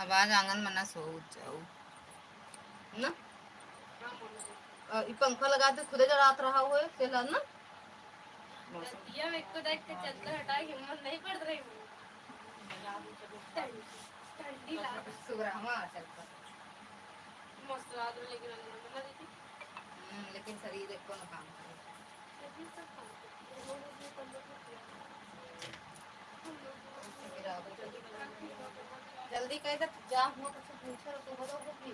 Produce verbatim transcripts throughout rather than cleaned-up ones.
आवाज आंगन में ना सो जाओ ना। अ, ई पंखा लगा दे, खुदे जरात रहा हुए, चला ना। मौसम। रतिया में एको दाई के चद्दर हटाए के हिम्मत नहीं पड़त रही। ठंडी, ठंडी लागत। सुबह हवा चलता। मस्त रात में लेकिन अंदर में ना देखी। हम्म, लेकिन शरीर एको ना काम करे। शरीर सब काम करती है। वो लोग ये कमर में किया। हम लोग जल्दी कह दे, जा, हुआ कुछ पूछो तो बोलो वो भी।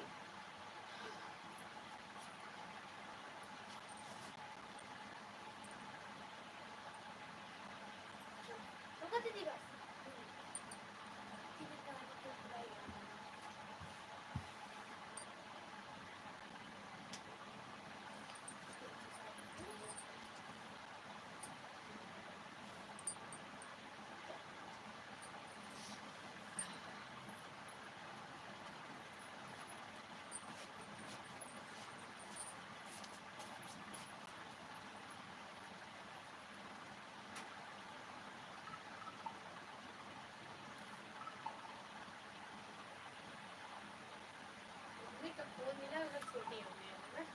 मम्मी का फोन मिला, मतलब छोटी हो गई है ना।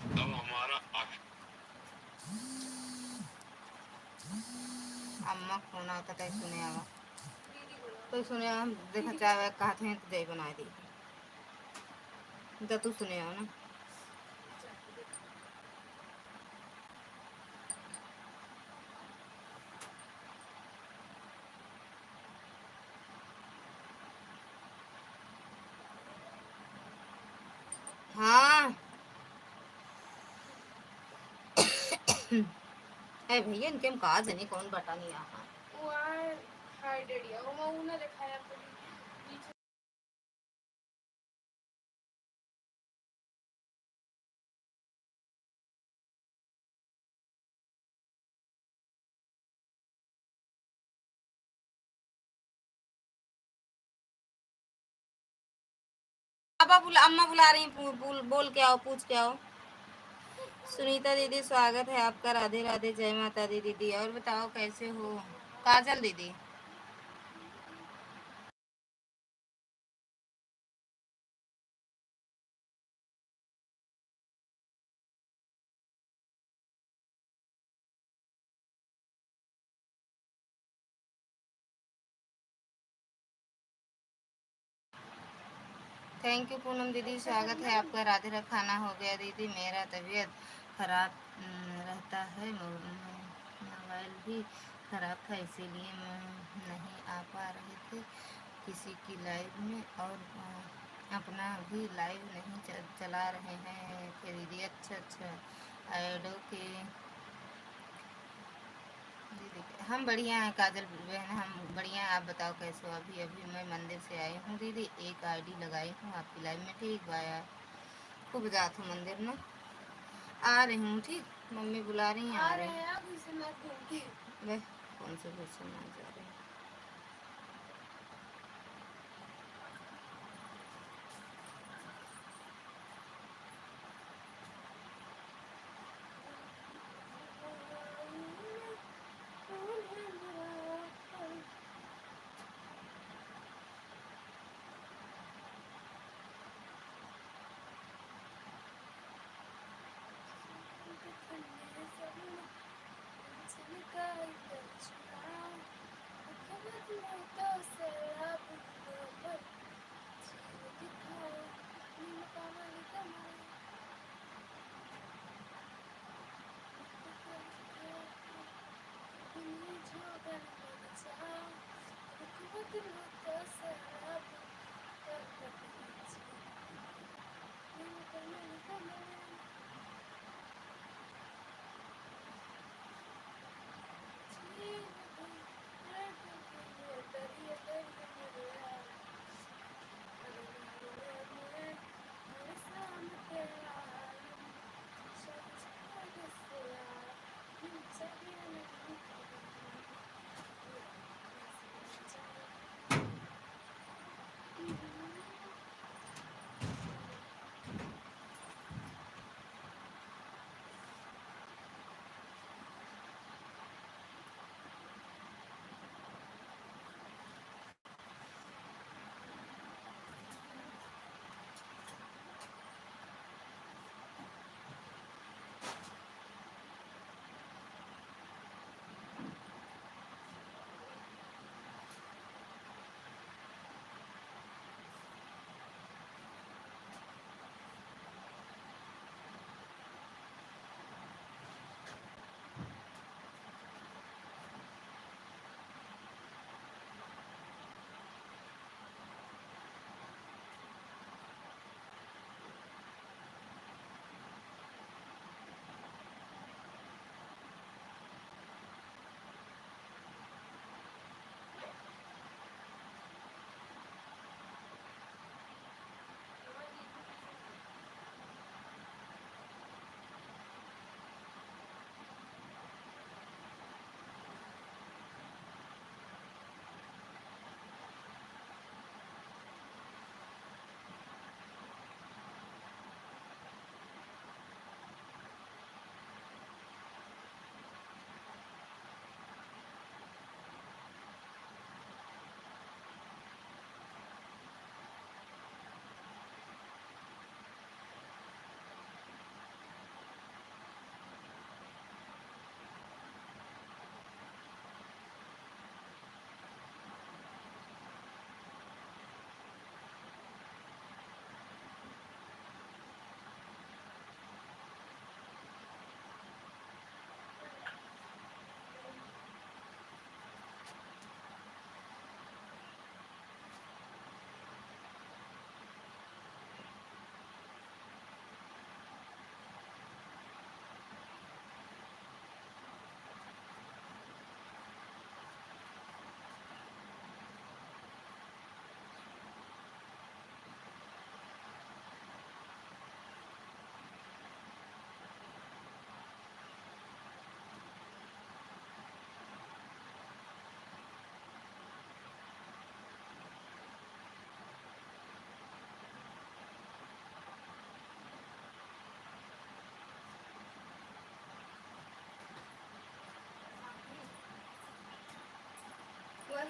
अब हमारा आखिरी अम्मा फोन आवता, तै सुने आवा। तै सुने आवा, हम देखा चाहे कहत हैं तो जाई बनाए दी। तो तू सुने आवा ना। हाँ। ए भैया, इनके हम का जनी कौन बटन यहाँ। वो आ, हाय डैडी, वो मैं वो ना दिखाया आपको भी। पापा बुला, अम्मा बुला रही, पू-, बोल, बोल के आओ, पूछ के आओ। सुनीता दीदी, स्वागत है आपका। राधे राधे, जय माता दी दीदी। और बताओ, कैसे हो काजल दीदी? Thank you पूनम दीदी, स्वागत है आपका। राधे राधे। खाना हो गया दीदी, मेरा तबीयत खराब, उम, रहता है, मो-, मो-, मोबाइल भी खराब था, इसीलिए मैं नहीं आ पा रहे थे किसी की लाइव में, और, अ, अपना भी लाइव नहीं च-, चला रहे हैं थे दीदी। अच्छा, अच्छा, ऐडो के दीदी, हम बढ़िया हैं काजल बहन, हम बढ़िया हैं। आप बताओ कैसे हो? अभी, अभी मैं मंदिर से आई हूँ दीदी, एक आईडी लगाई हूँ आपकी लाइव में। ठीक बा यार, खूब जात हूँ मंदिर में। आ रही हूँ, ठीक, मम्मी बुला रही हैं, आ आ रही रहे हूँ। हैं आप, इसे मत भूलिए। वह कौन से घर से ना जा रही?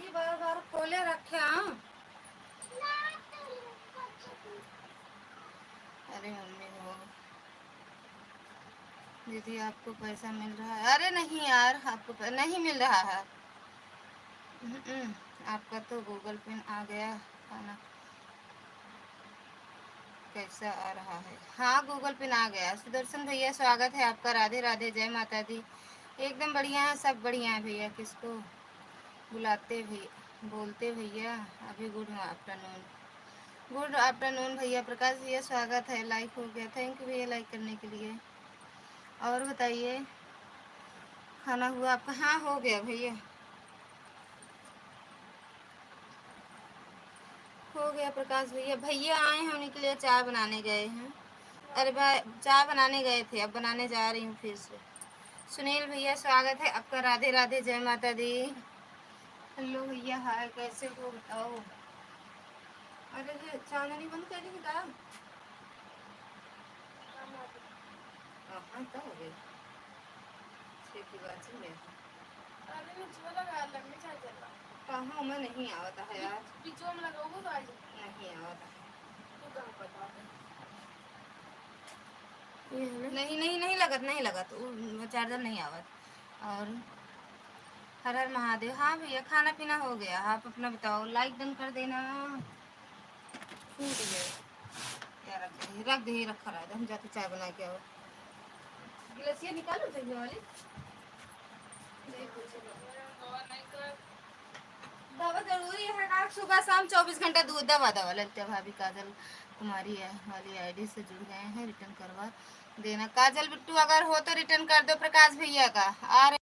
बार बार खोले रखे, हाँ। अरे मम्मी हो, दीदी आपको पैसा मिल रहा है? अरे नहीं यार, आपको पै-, नहीं मिल रहा है। हम्म, आपका तो Google Pay आ गया खाना। कैसा आ रहा है? हाँ, Google Pay आ गया। सुदर्शन भैया, स्वागत है आपका। राधे राधे, जय माता दी। एकदम बढ़िया है, सब बढ़िया है भैया। किसको बुलाते भी, बोलते भैया? अभी good afternoon, good afternoon भैया। प्रकाश भैया, स्वागत है, like हो गया। Thank you भैया, like करने के लिए। और बताइए, खाना हुआ आपका? हाँ, हो गया भैया, हो गया प्रकाश भैया। भैया आए हैं, उन्हीं के लिए चाय बनाने गए हैं। अरे भाई, चाय बनाने गए थे, अब बनाने जा रही हूँ फिर से। सुनील भैया, स्वागत है आपका। राधे राधे, जय माता दी। हेलो भैया, हाय, कैसे हो, बताओ। अरे, ये चांदनी बंद कर दी का? हाँ, हाँ, तो हो गई। छेती बाजी में। अरे, निचवा लगा, लग में चार्जर बा। कहाँ में नहीं आवता है यार। बीच-, बीचवा में लगाओ तो आ जाए। नहीं आवता है। तू कहाँ पता है? ये है ना? नहीं, नहीं, नहीं लगत, नहीं लगत। उ, चार्जर नहीं आवत। और हर हर महादेव। हाँ भैया, खाना पीना हो गया, आप अपना बताओ, like done कर देना। फूट गए। क्या रख दे, रख दे, रखा रहा, हम जाते चाय बना के आओ। गिलसिया निकालो तो ये वाली। दवा जरूरी है ना, सुबह शाम चउबीस घंटा दूध। दवा, दवा, ललिता भाभी काजल कुमारी है वाली I D से जुड़ गए हैं, return करवा देना। काजल बिट्टू अगर हो तो return कर दो प्रकाश भैया का। आ रहे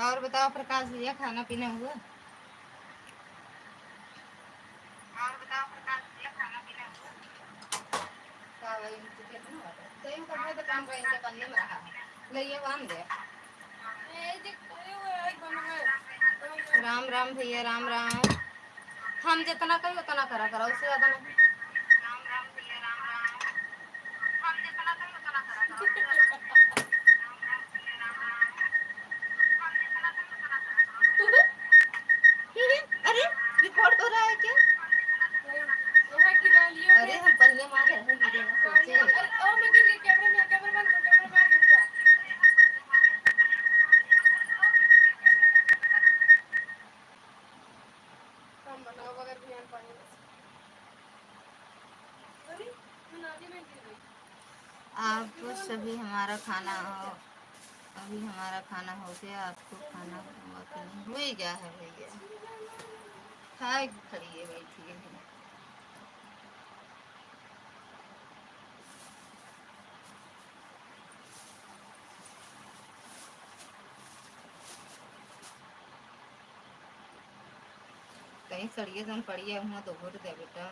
और बताओ प्रकाश भैया, खाना पीना हुआ? और बताओ प्रकाश भैया, खाना पीना हुआ? का भाई, इनके कितना हुआ? तो यूं करना तो काम भाई इनके पन्ने में रहा। ले ये बांध दे। राम राम भैया, राम राम। हम जितना कही उतना करा करा, उससे ज्यादा नहीं। अरे, रिकॉर्ड हो रहा है क्या? अरे, हम पहले मारे हैं, वीडियो में सोचे। आप सभी हमारा खाना हो, अभी हमारा खाना हो गया, आपको खाना हुआ कि नहीं? हो ही गया है भैया, खाए के खड़ी है, बैठी है। कहीं सड़िया जौन पड़िया हुआ तो घोट दे बेटा।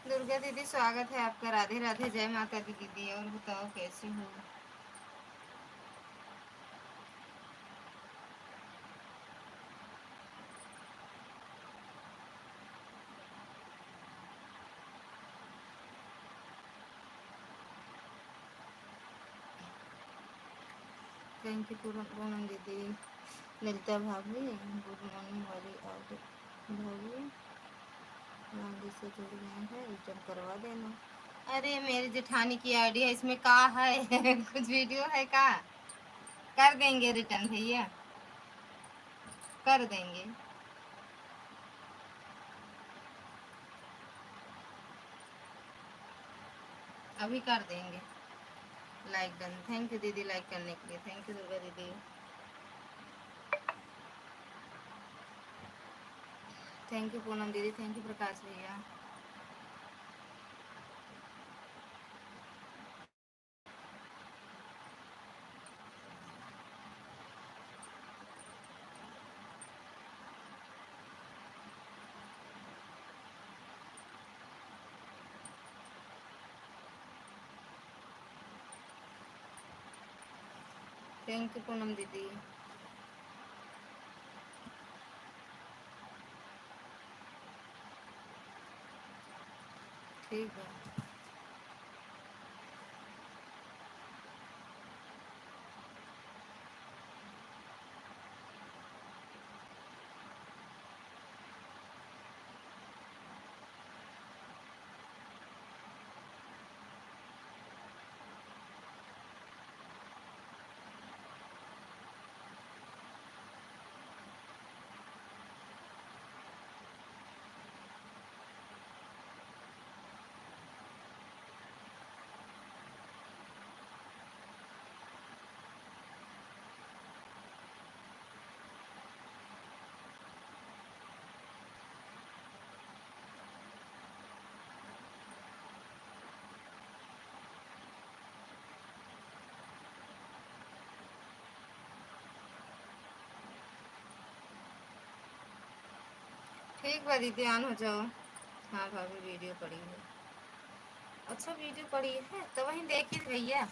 दुर्गा दीदी, स्वागत है आपका। राधे राधे, जय माता दी दीदी। और बताओ, कैसी हो? Thank you पूनम, पूनम दीदी। ललिता भाभी, गुड मॉर्निंग वाली आईडी भाभी, हाँ, जिससे जुड़ गए हैं, रिटर्न करवा देना। अरे, मेरी जेठानी की आईडी है, इसमें का है? कुछ वीडियो है का? कर देंगे रिटर्न भैया, कर देंगे, अभी कर देंगे। Like done. थैंक यू दीदी, लाइक करने के लिए। थैंक यू दुर्गा दीदी। थैंक यू पूनम दीदी, थैंक यू प्रकाश भैया। थैंक यू पूनम दीदी। ठीक बा। ठीक बा दीदी, on हो जाओ। हाँ भाभी, video पड़ी है। अच्छा, video पड़ी है तो वहीं देखी भैया,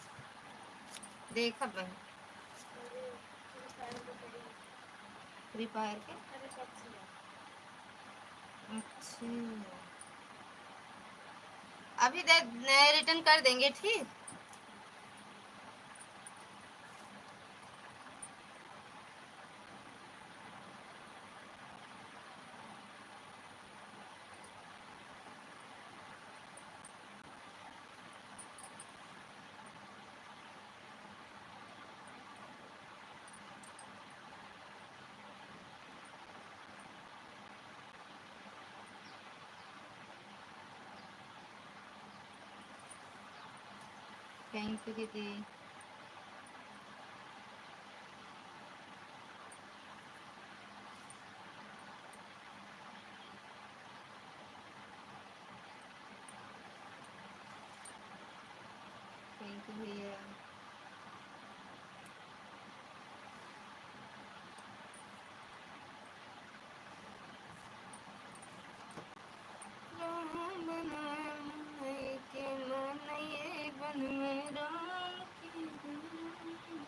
देखब वहीं। Free Fire के? अच्छा, अभी दे, return कर देंगे, ठीक। Thank you दीदी। Thank you भैया। राम बनाए के मन, ये बन में राम की बनाए।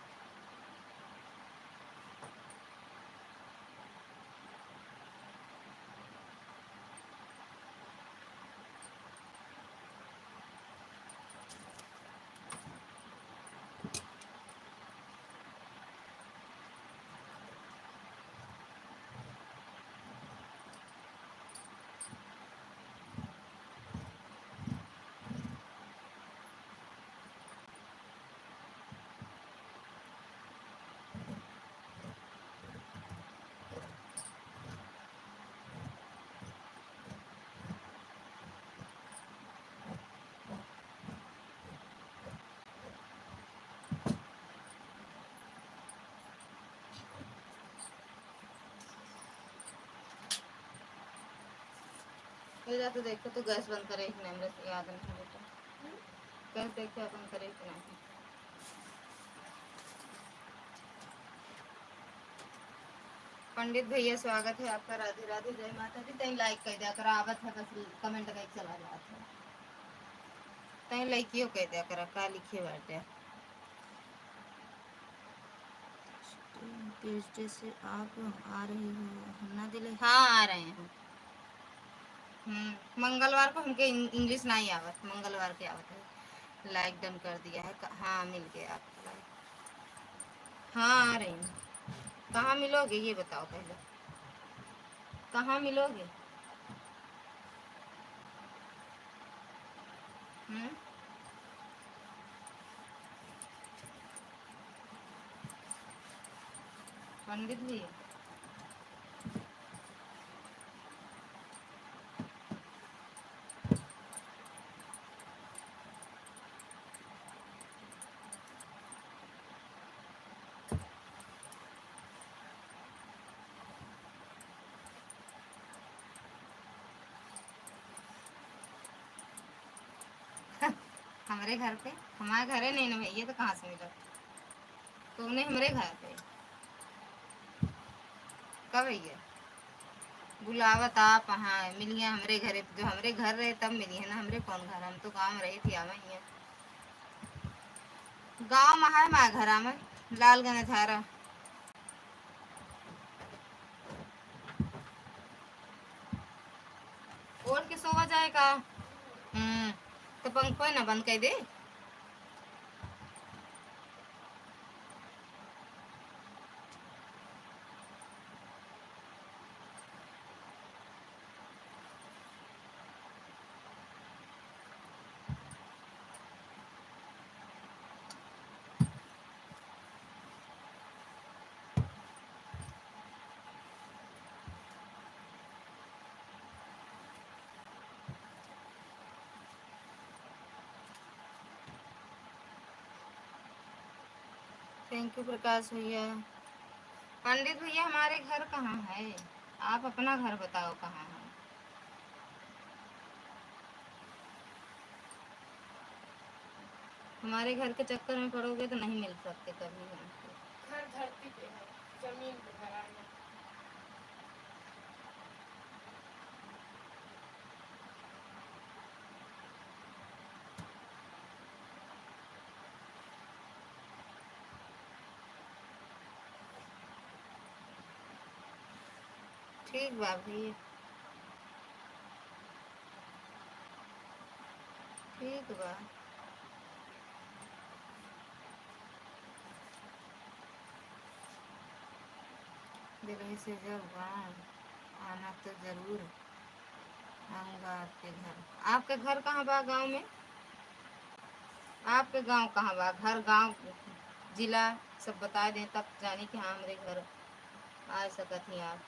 ए जा तो देखो तो गैस बंद करे कि नहीं, हमरा से याद नहीं बेटा। गैस देखे बंद करे कि नहीं। पंडित भैया, स्वागत है आपका। राधे राधे, जय माता दी। तैं like कर दिया करा, आवत है बस comment करके चला जात है। तैं like यो कर दिया करा, का लिखे बाटे। Tuesday से आप आ रहे हो? हम ना दिले, हाँ, आ रहे हैं। हम्म, मंगलवार को हमके इंग-, English नहीं आवत, मंगलवार के आवत है। Like done कर दिया है। क-, हाँ, मिल गया आपको like। हाँ, आ रही हूँ। कहाँ मिलोगे ये बताओ पहले, कहाँ मिलोगे? हम्म? पंडित भैया। हमरे घर पे, हमारे घरे नहीं ना भैया, तो कहाँ से मिलो? तूने हमरे घर पे कब भैया? बुलावत आप, हाँ, मिलिया हमरे घरे, जो हमरे घर रहे तब मिली है ना, हमरे कौन घर, हम तो गाँव रहे थे, आवा हियाँ। गाँव में है हमारे घर में, लालगंज धारा। ओढ़ के सोवा जाए का? हम्म, तो पंखो ना बंद कर दे। Thank you प्रकाश भैया। पंडित भैया, हमारे घर कहाँ है? आप अपना घर बताओ कहाँ है। हमारे घर के चक्कर में पड़ोगे तो नहीं मिल सकते कभी हमको। घर धरती पे है, जमीन पे घर आएगा। ठीक बा भैया, ठीक बा। दिल्ली से जब गाँव आना तो जरूर आऊँगा आपके घर। आपके घर कहाँ बा गाँव में? आपके गाँव कहाँ बा? घर, गाँव, जिला सब बताइ दें, तब जानी कि हाँ, हमरे घर आ सकत ही आप।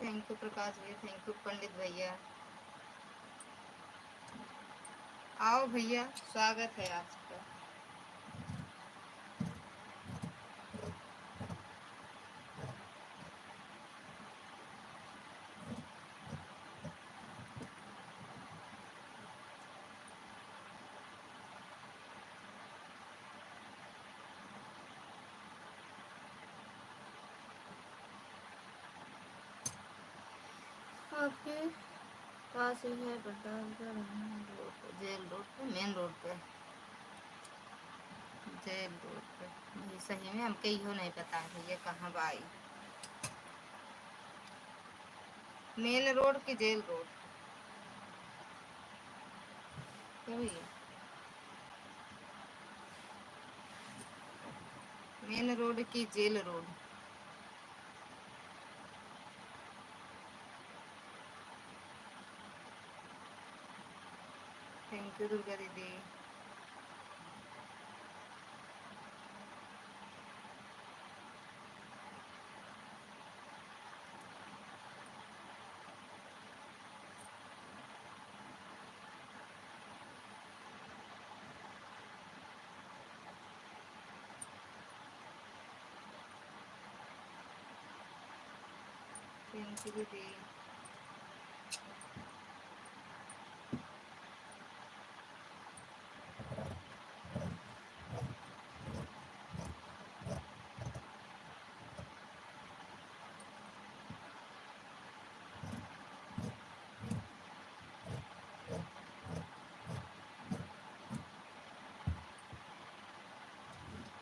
Thank you प्रकाश भैया, thank you पंडित भैया। आओ भैया, स्वागत है आपका। आपके पास ही है प्रतापगढ़, main road पे, जेल रोड पे, main road पे, जेल रोड पे। भाई सही में हमके इहो नहीं पता है ये कहाँ बा आई। Main road की जेल रोड? क्या भैया? Main road की jail road. Thank you Durga दीदी। Thank you दीदी।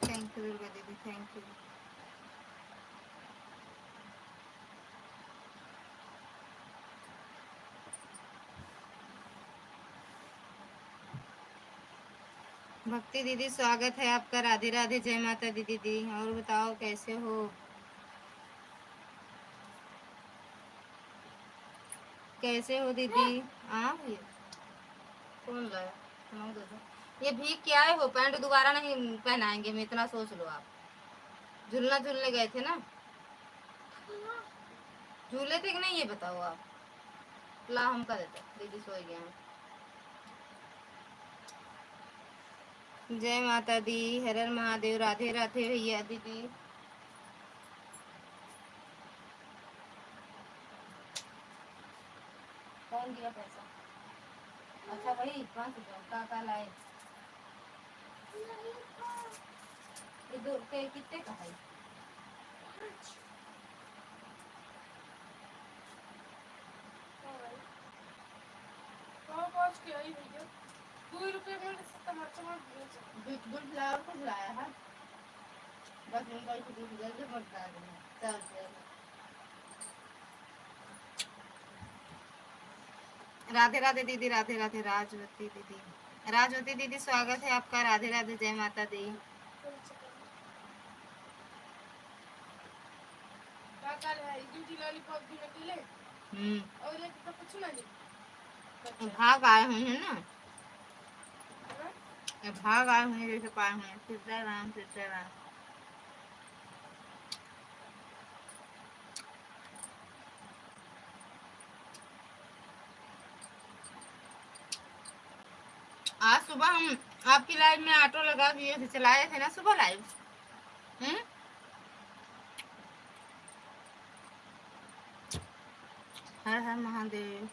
Thank you दुर्गा दीदी, thank you। भक्ति दीदी, स्वागत है आपका। राधे राधे, जय माता दी दीदी। और बताओ, कैसे हो? कैसे हो दीदी? आ भैया, कौन लाया? हम दे दो। ये भीग के आए हो, पैंट दोबारा नहीं पहनाएंगे हम, इतना सोच लो आप। झूलना झूलने गए थे ना, झूले थे कि नहीं, ये बताओ आप। ला, हम कर देते, दीदी सो गया है। जय माता दी, हर हर महादेव, राधे राधे भैया दीदी। कौन दिया पैसा? अच्छा, वही पाँच रुपया। का का लाए? ये दो के कितने का है? हाँ भाई। कहाँ पहुँच के आई भैया? दो रुपये में से टमाटर बेच। बिल्कुल फ्लावर कुछ लाया है। बस उनका ही कुछ जल्दी पहुँचा देना। चल, चल। राधे राधे दीदी, राधे राधे राजवती दीदी। राजवती दीदी, स्वागत है आपका। राधे राधे, जय माता दी। का काल है? ई दू ठी लॉलीपॉप भी ना ले। हम्म। और एक तो कुछ ना ले। भाग आए हुए हैं ना। हाँ? ये भाग आए हुए हैं, जैसे पाए हुए हैं। सीताराम, सीताराम। सुबह हम आपकी लाइव में ऑटो लगा दिए थे, चलाए थे ना सुबह लाइव। हम्म। हर हर महादेव।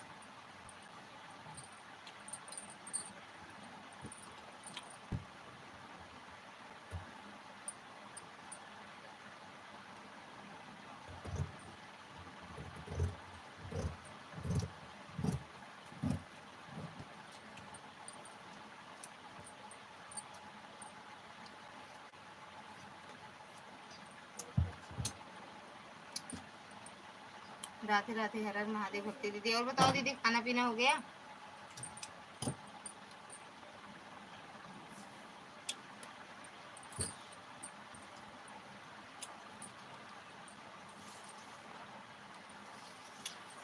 राधे राधे, हर हर महादेव भक्ति दीदी। और बताओ दीदी, खाना पीना हो गया?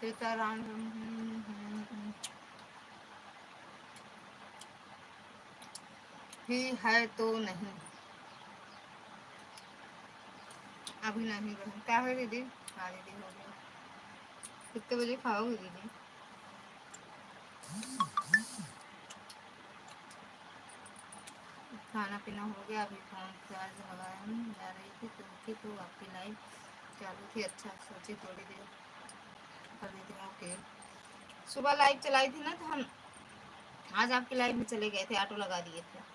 सीताराम। ही है तो नहीं, अभी नहीं बहन। का है दीदी? हाँ दीदी, हो गया। कितने बजे खाओगी दीदी? खाना पीना हो गया, अभी फोन चार्ज लगाने जा रही थी, तो उठी तो आपकी लाइव चालू थी। अच्छा, सोची थोड़ी देर कर देती हूँ। ओके, सुबह लाइव चलाई थी ना, तो हम आज आपकी लाइव में चले गए थे, ऑटो लगा दिए थे।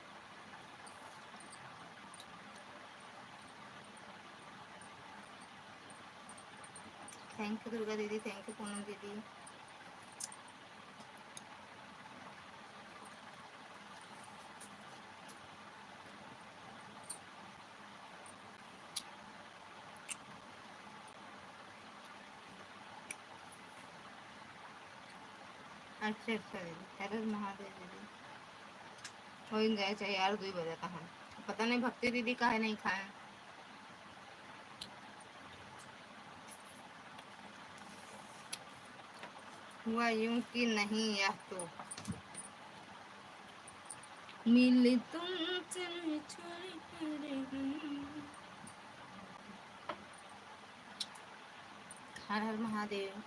थैंक यू दुर्गा दीदी, थैंक यू पूनम दीदी। अच्छा, अच्छा दीदी, हर हर महादेव दीदी। हो ही जाए, चाहे यार दुई बजे तक हम, पता नहीं भक्ति दीदी काहे नहीं खाए। हुआ यूं कि नहीं यह तो। मिले तुमसे छोड़ कर हम। हर हर महादेव।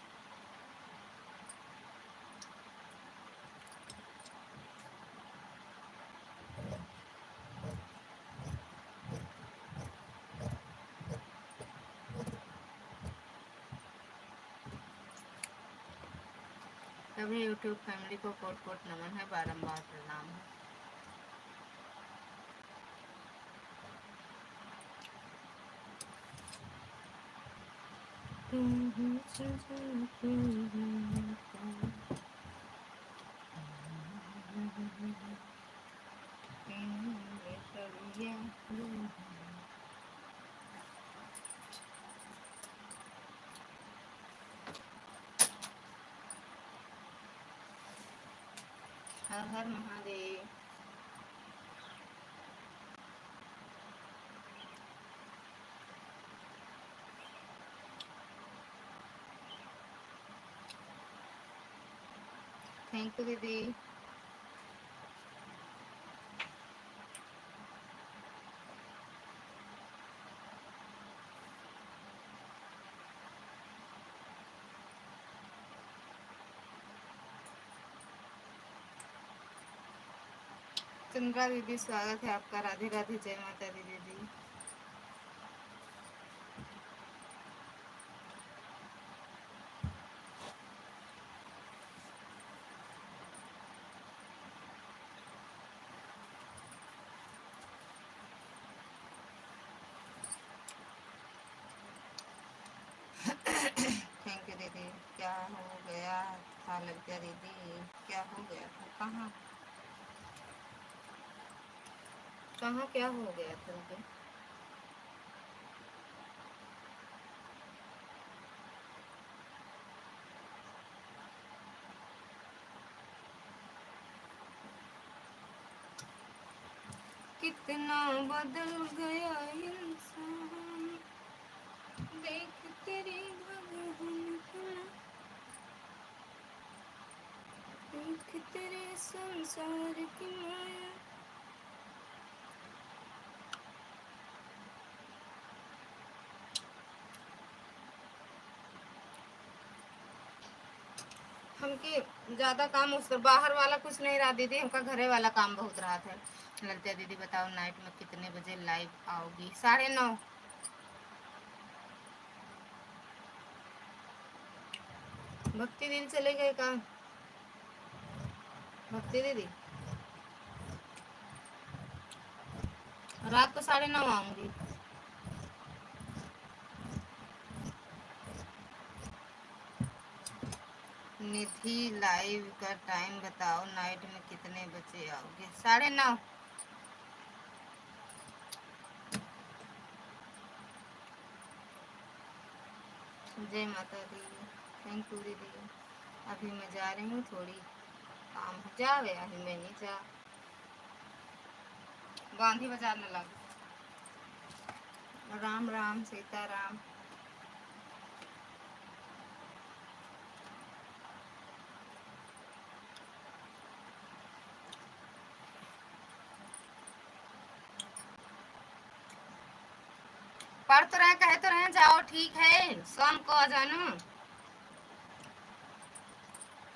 सभी YouTube family को कोट कोट नमन है, बारंबार प्रणाम है। हर हर महादेव। थैंक यू दीदी। चंद्रा दीदी, स्वागत है आपका। राधे राधे, जय माता दी दीदी। थैंक यू दीदी। क्या हो गया था लड़किया दीदी? क्या हो गया था? कहाँ, कहाँ क्या हो गया था दीदी? कितना बदल गया इंसान, देख तेरी भगवान की, देख तेरे संसार की माया। हमके ज्यादा काम उस बाहर वाला कुछ नहीं रहा दीदी, हमका घरे वाला काम बहुत रहा था। ललिता दीदी बताओ, नाइट में कितने बजे लाइव आओगी? साढ़े नौ। भक्ति दीदी चले गए का? भक्ति दीदी, रात को साढ़े नौ आऊंगी। निधि, लाइव का टाइम बताओ, नाइट में कितने बजे आओगे? साढ़े नौ। जय माता दी। थैंक यू दीदी। अभी मैं जा रही हूँ, थोड़ी काम हो जावे, अभी मैं नहीं जा। गांधी बाजार में लग। राम राम सीता राम। पढ़ तो रहे, कहे तो रहे, जाओ, ठीक है, शाम को आ जाना,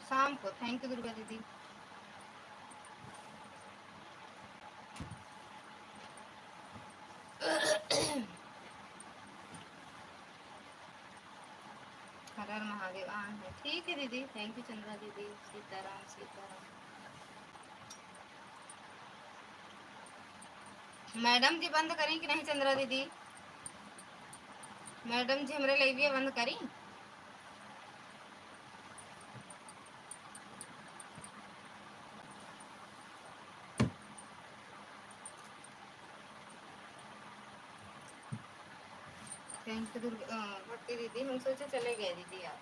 शाम को। थैंक यू दुर्गा दीदी। हर हर महादेव, आ है। ठीक है दीदी, थैंक यू चंद्रा दीदी। सीताराम, सीताराम। मैडम जी बंद करी कि नहीं चंद्रा दीदी? मैडम जी हमरे लाइव बंद करी। थैंक यू दुर्गा, अ, भक्ति दीदी, हम सोचे चले गए दीदी आप।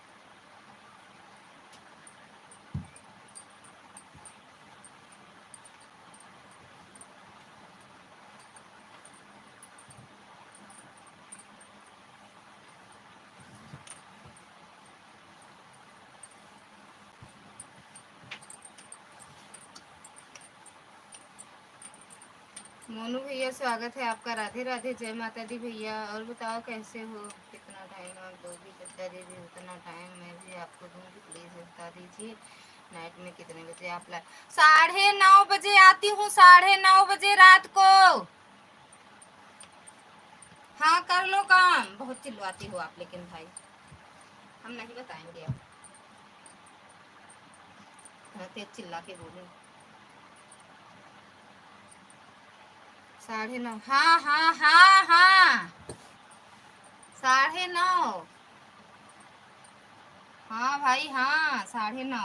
मोनू भैया, स्वागत है आपका। राधे राधे, जय माता दी भैया। और बताओ कैसे हो, कितना टाइम आप दोगी? बता दीजिए, उतना टाइम मैं भी आपको दूंगी, प्लीज बता दीजिए। नाइट में कितने बजे आप ला-, साढ़े नौ बजे आती हूँ, साढ़े नौ बजे रात को। हाँ, कर लो काम। बहुत चिल्लाती हो आप, लेकिन भाई, हम नहीं बताएंगे अब। हाँ, तेज चिल्ला के बोले। साढ़े नौ। हाँ, हाँ, हाँ, हाँ। साढ़े नौ। हाँ भाई, हाँ, साढ़े नौ।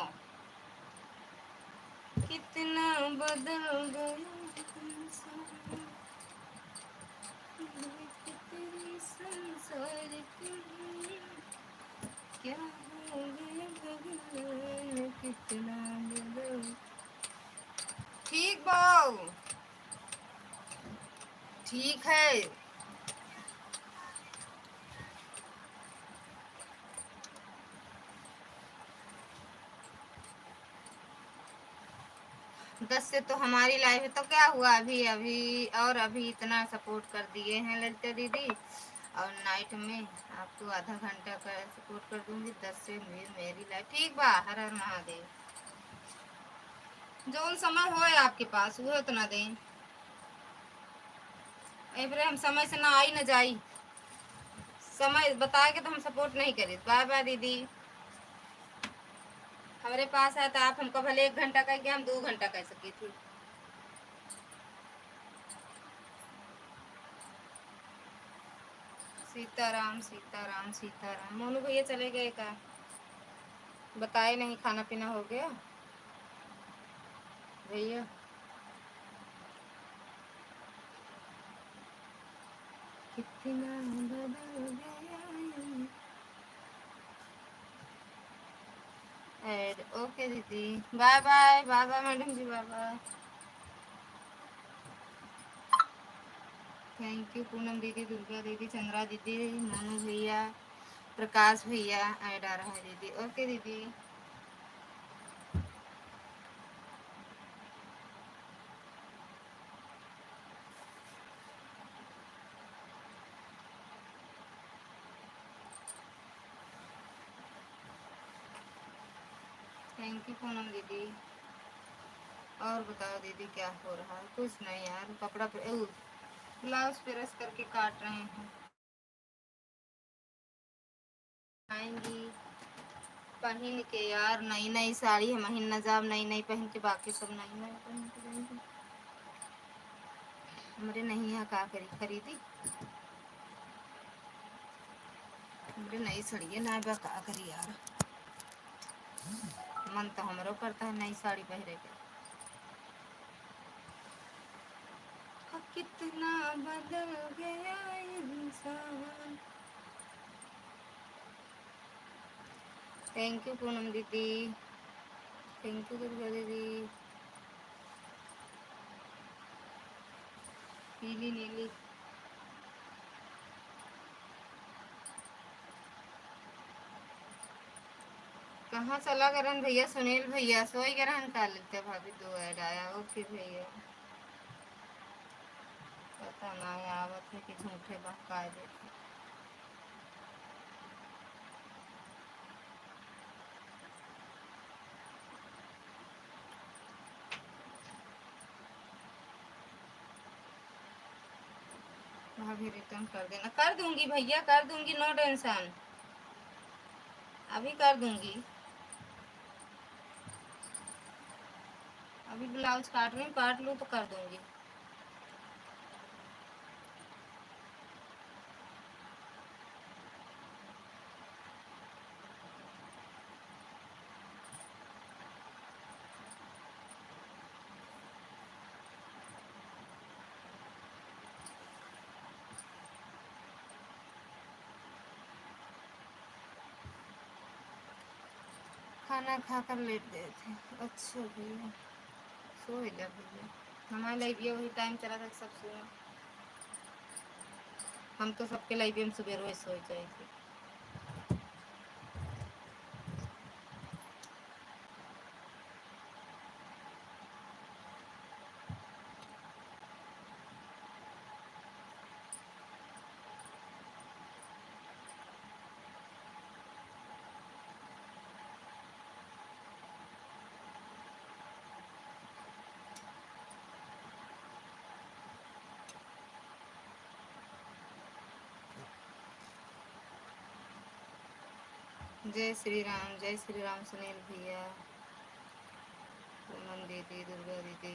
कितना बदल गया इंसान, देख तेरे संसार को, क्या हो गया भगवान, कितना बदल। ठीक बाऊ, ठीक है। दस से तो हमारी लाइव है, तो क्या हुआ, अभी, अभी और अभी इतना सपोर्ट कर दिए हैं ललिता दीदी, और नाइट में आपको आधा घंटा का सपोर्ट कर दूंगी। दस से भी मेरी लाइव। ठीक बा, हर हर महादेव। जौन समय होए आपके पास, वो उतना दें। ए बरे हम समय से ना आई ना जाई, समय बताए के तो हम सपोर्ट नहीं करी। बाय बाय दीदी, हमरे पास है तो आप हमको भले एक घंटा कह के हम दो घंटा कह सकी थी। सीताराम, सीताराम, सीताराम। मोनू भैया चले गए का? बताए नहीं, खाना पीना हो गया भैया? कितना बदल गया ये। ऐड, ओके दीदी, bye bye, bye bye madam ji, bye bye. Thank you Poonam दीदी, दुर्गा दीदी, चंद्रा दीदी, मोनू भैया, प्रकाश भैया, ऐड आ रहा है दीदी। ओके दीदी। Thank you पूनम दीदी। और बताओ दीदी, क्या हो रहा है? कुछ नहीं यार, कपड़ा पे, उ, blouse press करके काट रहे हैं। आएंगी पहन के यार, नई नई साड़ी हम पहिन न जाब, नई नई पहन के, बाकी सब नई नई पहन के जाएंगी। हमरे नहीं है, का करी, खरीदी? हमरे नई सड़िए ना बा, का करी यार, मन तो हमरो करता है नई साड़ी पहरे के। अब कितना बदल गया इंसान। Thank you पूनम दीदी, thank you दुर्गा दीदी। पीली नीली। कहाँ चला गरन भैया, सुनील भैया सोई गरन का लगता भाभी, दो ad आया। OK भैया, पता ना आवत है कि झूठे बहकाए देते। भाभी return कर देना। कर दूंगी भैया, कर दूंगी, no tension, अभी कर दूंगी। अभी blouse काट रही हूँ, काट लूँ तो कर दूंगी। खाना खाकर लेट गए थे। अच्छा भैया, सो जा भैया, हमारे live ये वही time चला था, सब सोए। हम तो सबके live में सुबह रोज सो जाए थे। जय श्री राम, जय श्री राम सुनील भैया, पूनम दीदी, दुर्गा दीदी।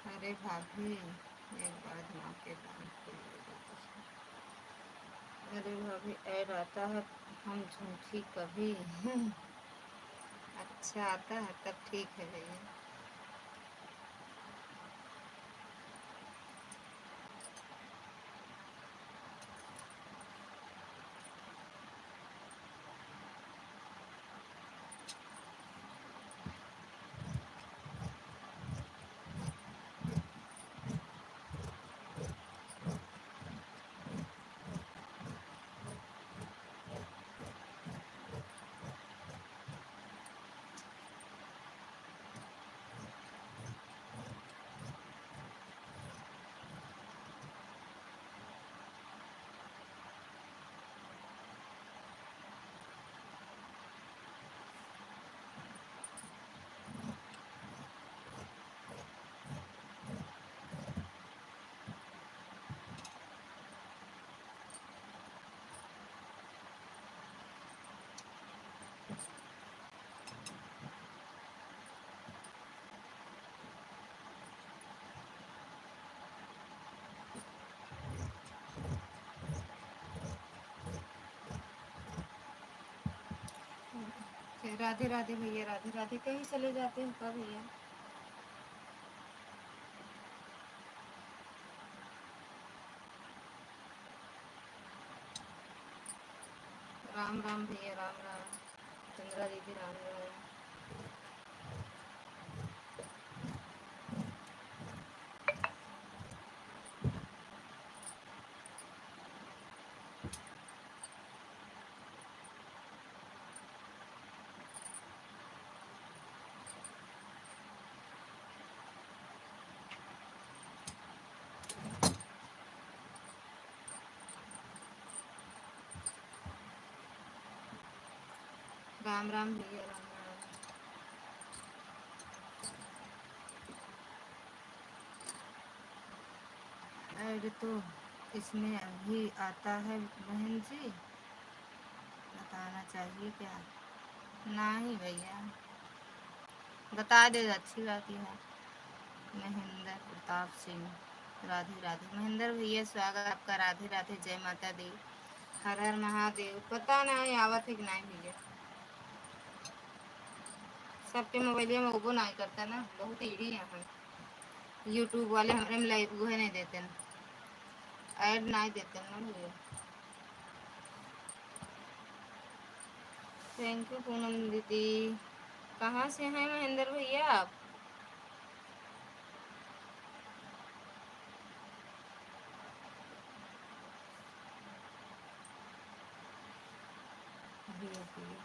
अरे भाभी, एक बार माँ के दान को ले लो। अरे भाभी, ad आता है, हम झूठी कभी। अच्छा आता है तब ठीक है भैया। राधे राधे भैया, राधे राधे। कहीं चले जाते हो का भैया? राम राम भैया, राम राम। चंद्रा दीदी, राम राम। राम राम भैया, राम राम। ऐड तो इसमें अभी आता है बहन जी, बताना चाहिए क्या? नहीं भैया, बता दे, अच्छी बात ही है। महेंद्र प्रताप सिंह, राधे राधे। महेंद्र भैया, स्वागत आपका, राधे राधे, जय माता दी, हर हर महादेव। पता नहीं आवत है कि नहीं भैया, सबके मोबाइलिया में उबो नहीं करता ना, बहुत ईड़ी है हम। YouTube वाले हमरे में लाइव उहे नहीं देते ना, ऐड नहीं देते ना भैया। थैंक यू पूनम दीदी। कहाँ से हैं महेंद्र भैया आप? भैया, भैया।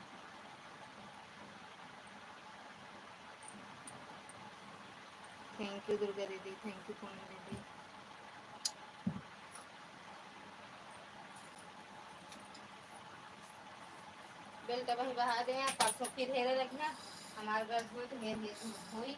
थैंक यू दुर्गा दीदी, थैंक यू पूनम दीदी। बेल का बही बहा दे, परसों फिर हेरे रखना, हमारे घर होई तो हेर हेर होई।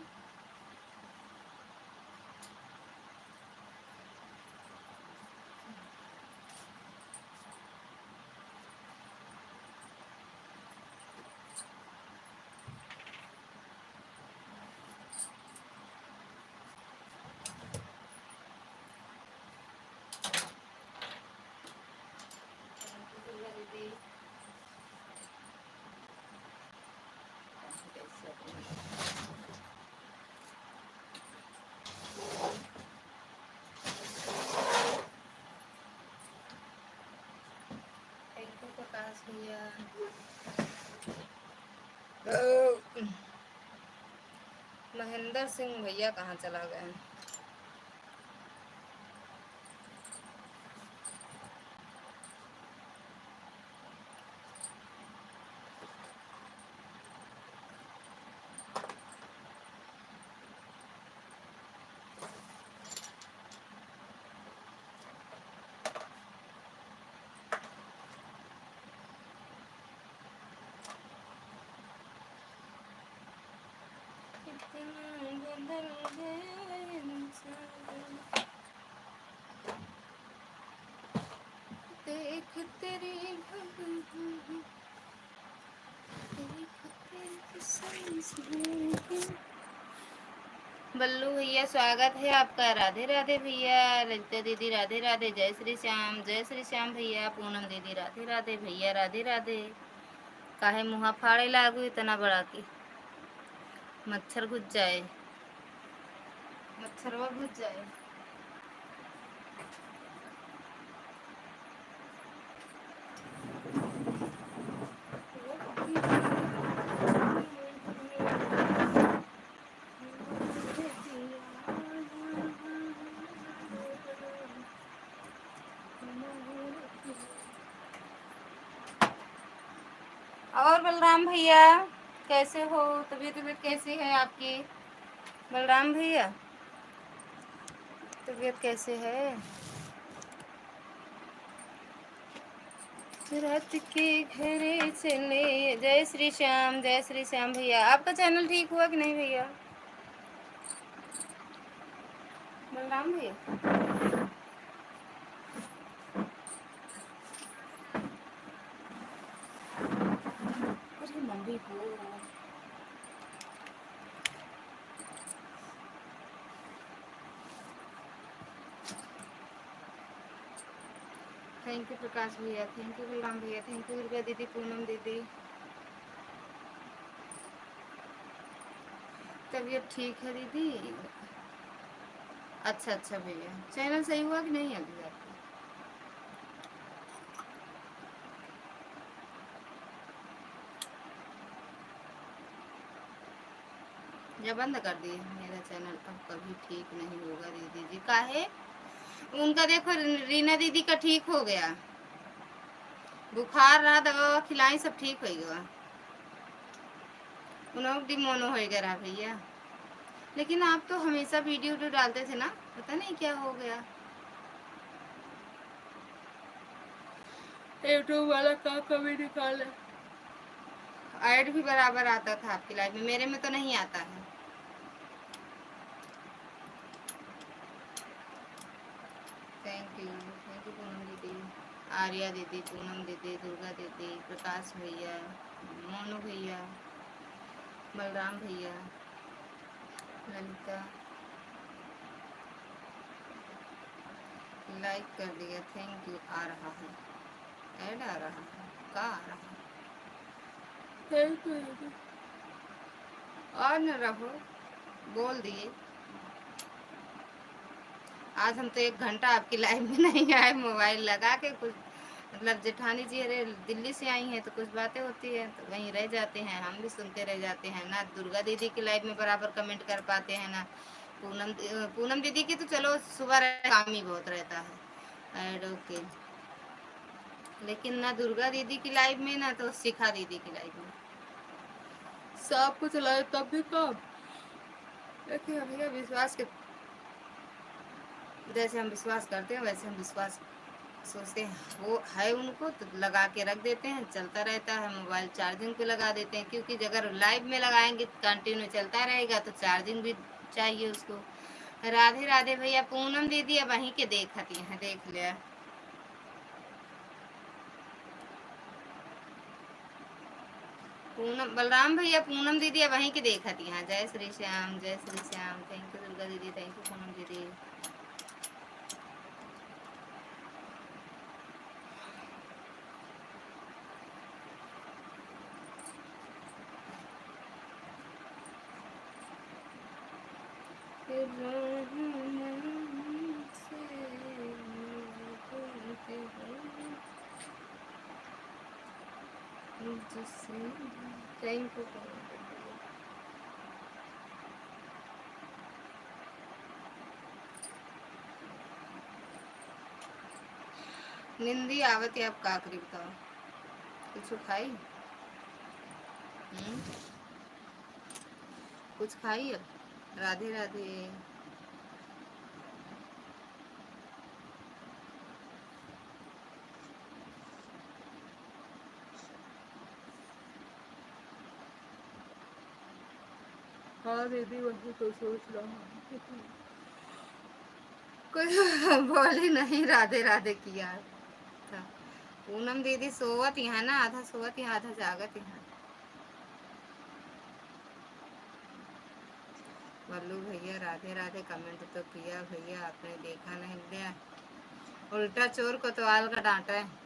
थैंक यू प्रकाश भैया। महेंद्र सिंह भैया कहाँ चला गए? कितना बदल गया इंसान। देख तेरी भगवान, देख तेरी संस्कृति। बल्लू भैया, स्वागत है आपका। राधे राधे भैया। ललिता दीदी, राधे राधे। जय श्री श्याम, जय श्री श्याम भैया। पूनम दीदी, राधे राधे भैया, राधे राधे। काहे मुँहा फाड़े लागू इतना बड़ा की मच्छर घुस जाए, मच्छरवा घुस जाए। और बलराम भैया, कैसे हो? तबीयत, तबीयत कैसी है आपकी बलराम भैया? तबीयत कैसे है? रात के घरे चले। जय श्री श्याम, जय श्री श्याम भैया। आपका चैनल ठीक हुआ कि नहीं भैया? बलराम भैया। अरे मम्मी हो। थैंक यू प्रकाश भैया, थैंक यू बलराम भैया, थैंक यू दुर्गा दीदी, पूनम दीदी। तबीयत ठीक है दीदी? अच्छा, अच्छा भैया, चैनल सही हुआ कि नहीं अभी आपका? या बंद कर दिए मेरा चैनल, अब कभी ठीक नहीं होगा दीदी जी। काहे? उनका देखो, रीना दीदी का ठीक हो गया, बुखार रहा, दवा ववा खिलाई, सब ठीक हो गया। उन लोग डिमोनो हो गया रहा भैया, लेकिन आप तो हमेशा वीडियो, वीडियो डालते थे ना, पता नहीं क्या हो गया। YouTube वाला का कमी निकाले। ऐड भी बराबर आता था आपकी लाइव में, मेरे में तो नहीं आता है। Thank you, thank you Poonam दीदी, आर्या दीदी, पूनम दीदी, दुर्गा दीदी, प्रकाश भैया, मोनू भैया, बलराम भैया, ललिता, लाइक कर दिया, थैंक यू। आ रहा है, ऐड आ रहा है, का आ रहा है? थैंक यू दीदी। और न रहो, बोल दिए। आज हम तो एक घंटा आपकी लाइव में नहीं आए, मोबाइल लगा के कुछ, मतलब, जेठानी जी, अरे, दिल्ली से आई हैं तो कुछ बातें होती हैं तो वहीं रह जाते हैं, हम भी सुनते रह जाते हैं ना। दुर्गा दीदी की लाइव में बराबर कमेंट कर पाते हैं ना, पूनम दी-, पूनम दीदी की तो चलो सुबह रह-, काम ही बहुत रहता है, ऐड, ओके, लेकिन ना दुर्गा दीदी की लाइव में ना तो शिखा दीदी की लाइव में सब कुछ लाइव तब भी कम। देखिए भैया, विश्वास के जैसे हम विश्वास करते हैं वैसे हम विश्वास सोचते हैं वो है उनको तो लगा के रख देते हैं, चलता रहता है। मोबाइल चार्जिंग पे लगा देते हैं, क्योंकि अगर लाइव में लगाएंगे तो कंटिन्यू चलता रहेगा, तो चार्जिंग भी चाहिए उसको। राधे राधे भैया, पूनम दीदी अब वहीं के देखती हैं, देख लिया। पूनम, बलराम भैया, पूनम दीदी अब वहीं के देखती हैं। जय श्री श्याम, जय श्री श्याम। थैंक यू दुर्गा दीदी, थैंक यू पूनम दीदी। Thank you. निंदी आवत है, आप का करी बताओ? कुछ खाई? हम्म? कुछ खाई अब? राधे राधे। हाँ दीदी, वही तो सोच रहा हूँ। कुछ बोली नहीं, राधे राधे किया था। पूनम दीदी सोवत यहाँ ना, आधा सोवत यहाँ, आधा जागत यहाँ। मल्लू भैया राधे राधे, कमेंट तो किया भैया, आपने देखा नहीं क्या? उल्टा चोर कोतवाल का डांटा है।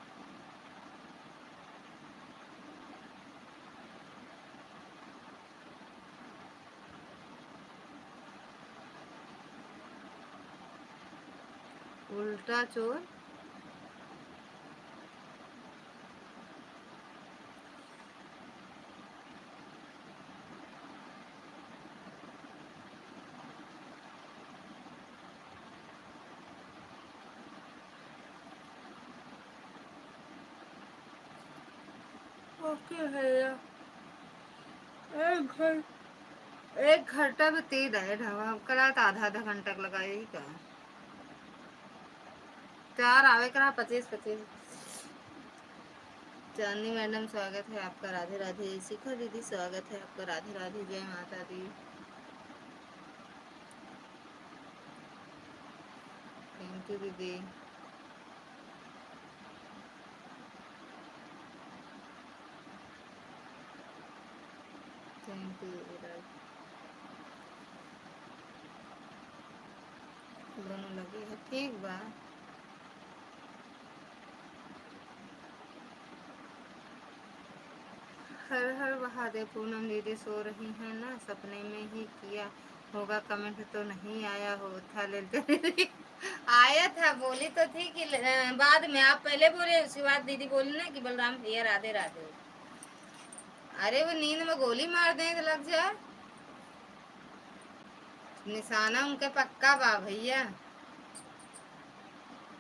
उल्टा चोर। ओके भैया। एक घं-, एक घंटा में तीन है ढाबा, हम करा तो आधा आधा घंटा का लगाए ही का। चार आवे करा पच्चीस पच्चीस। चांदनी मैडम, स्वागत है आपका, राधे राधे। शिखा दीदी, स्वागत है आपका, राधे राधे, जय माता दी। थैंक यू दीदी। थैंक यू दीदी। दोनों लगे हैं, ठीक बा। हर हर महादेव। पूनम दीदी सो रही हैं ना, सपने में ही किया होगा, कमेंट तो नहीं आया हो था। ले आया था, बोली तो थी कि ल-, बाद में आप पहले बोले, उसके बाद दीदी बोली ना कि बलराम भैया राधे राधे। अरे वो नींद में गोली मार दें तो लग जाए। निशाना उनके पक्का बा भैया।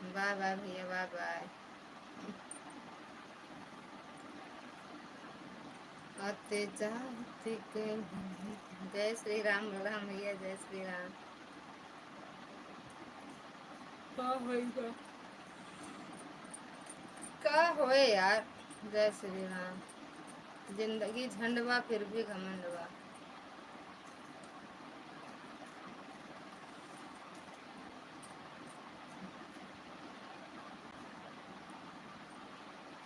बाय बाय भैया, बाय बाय। आते जाते के जय श्री राम, बलराम भैया, जय श्री राम। का होई बा? का होए यार, जय श्री राम। जिंदगी झंड बा, फिर भी घमंड बा।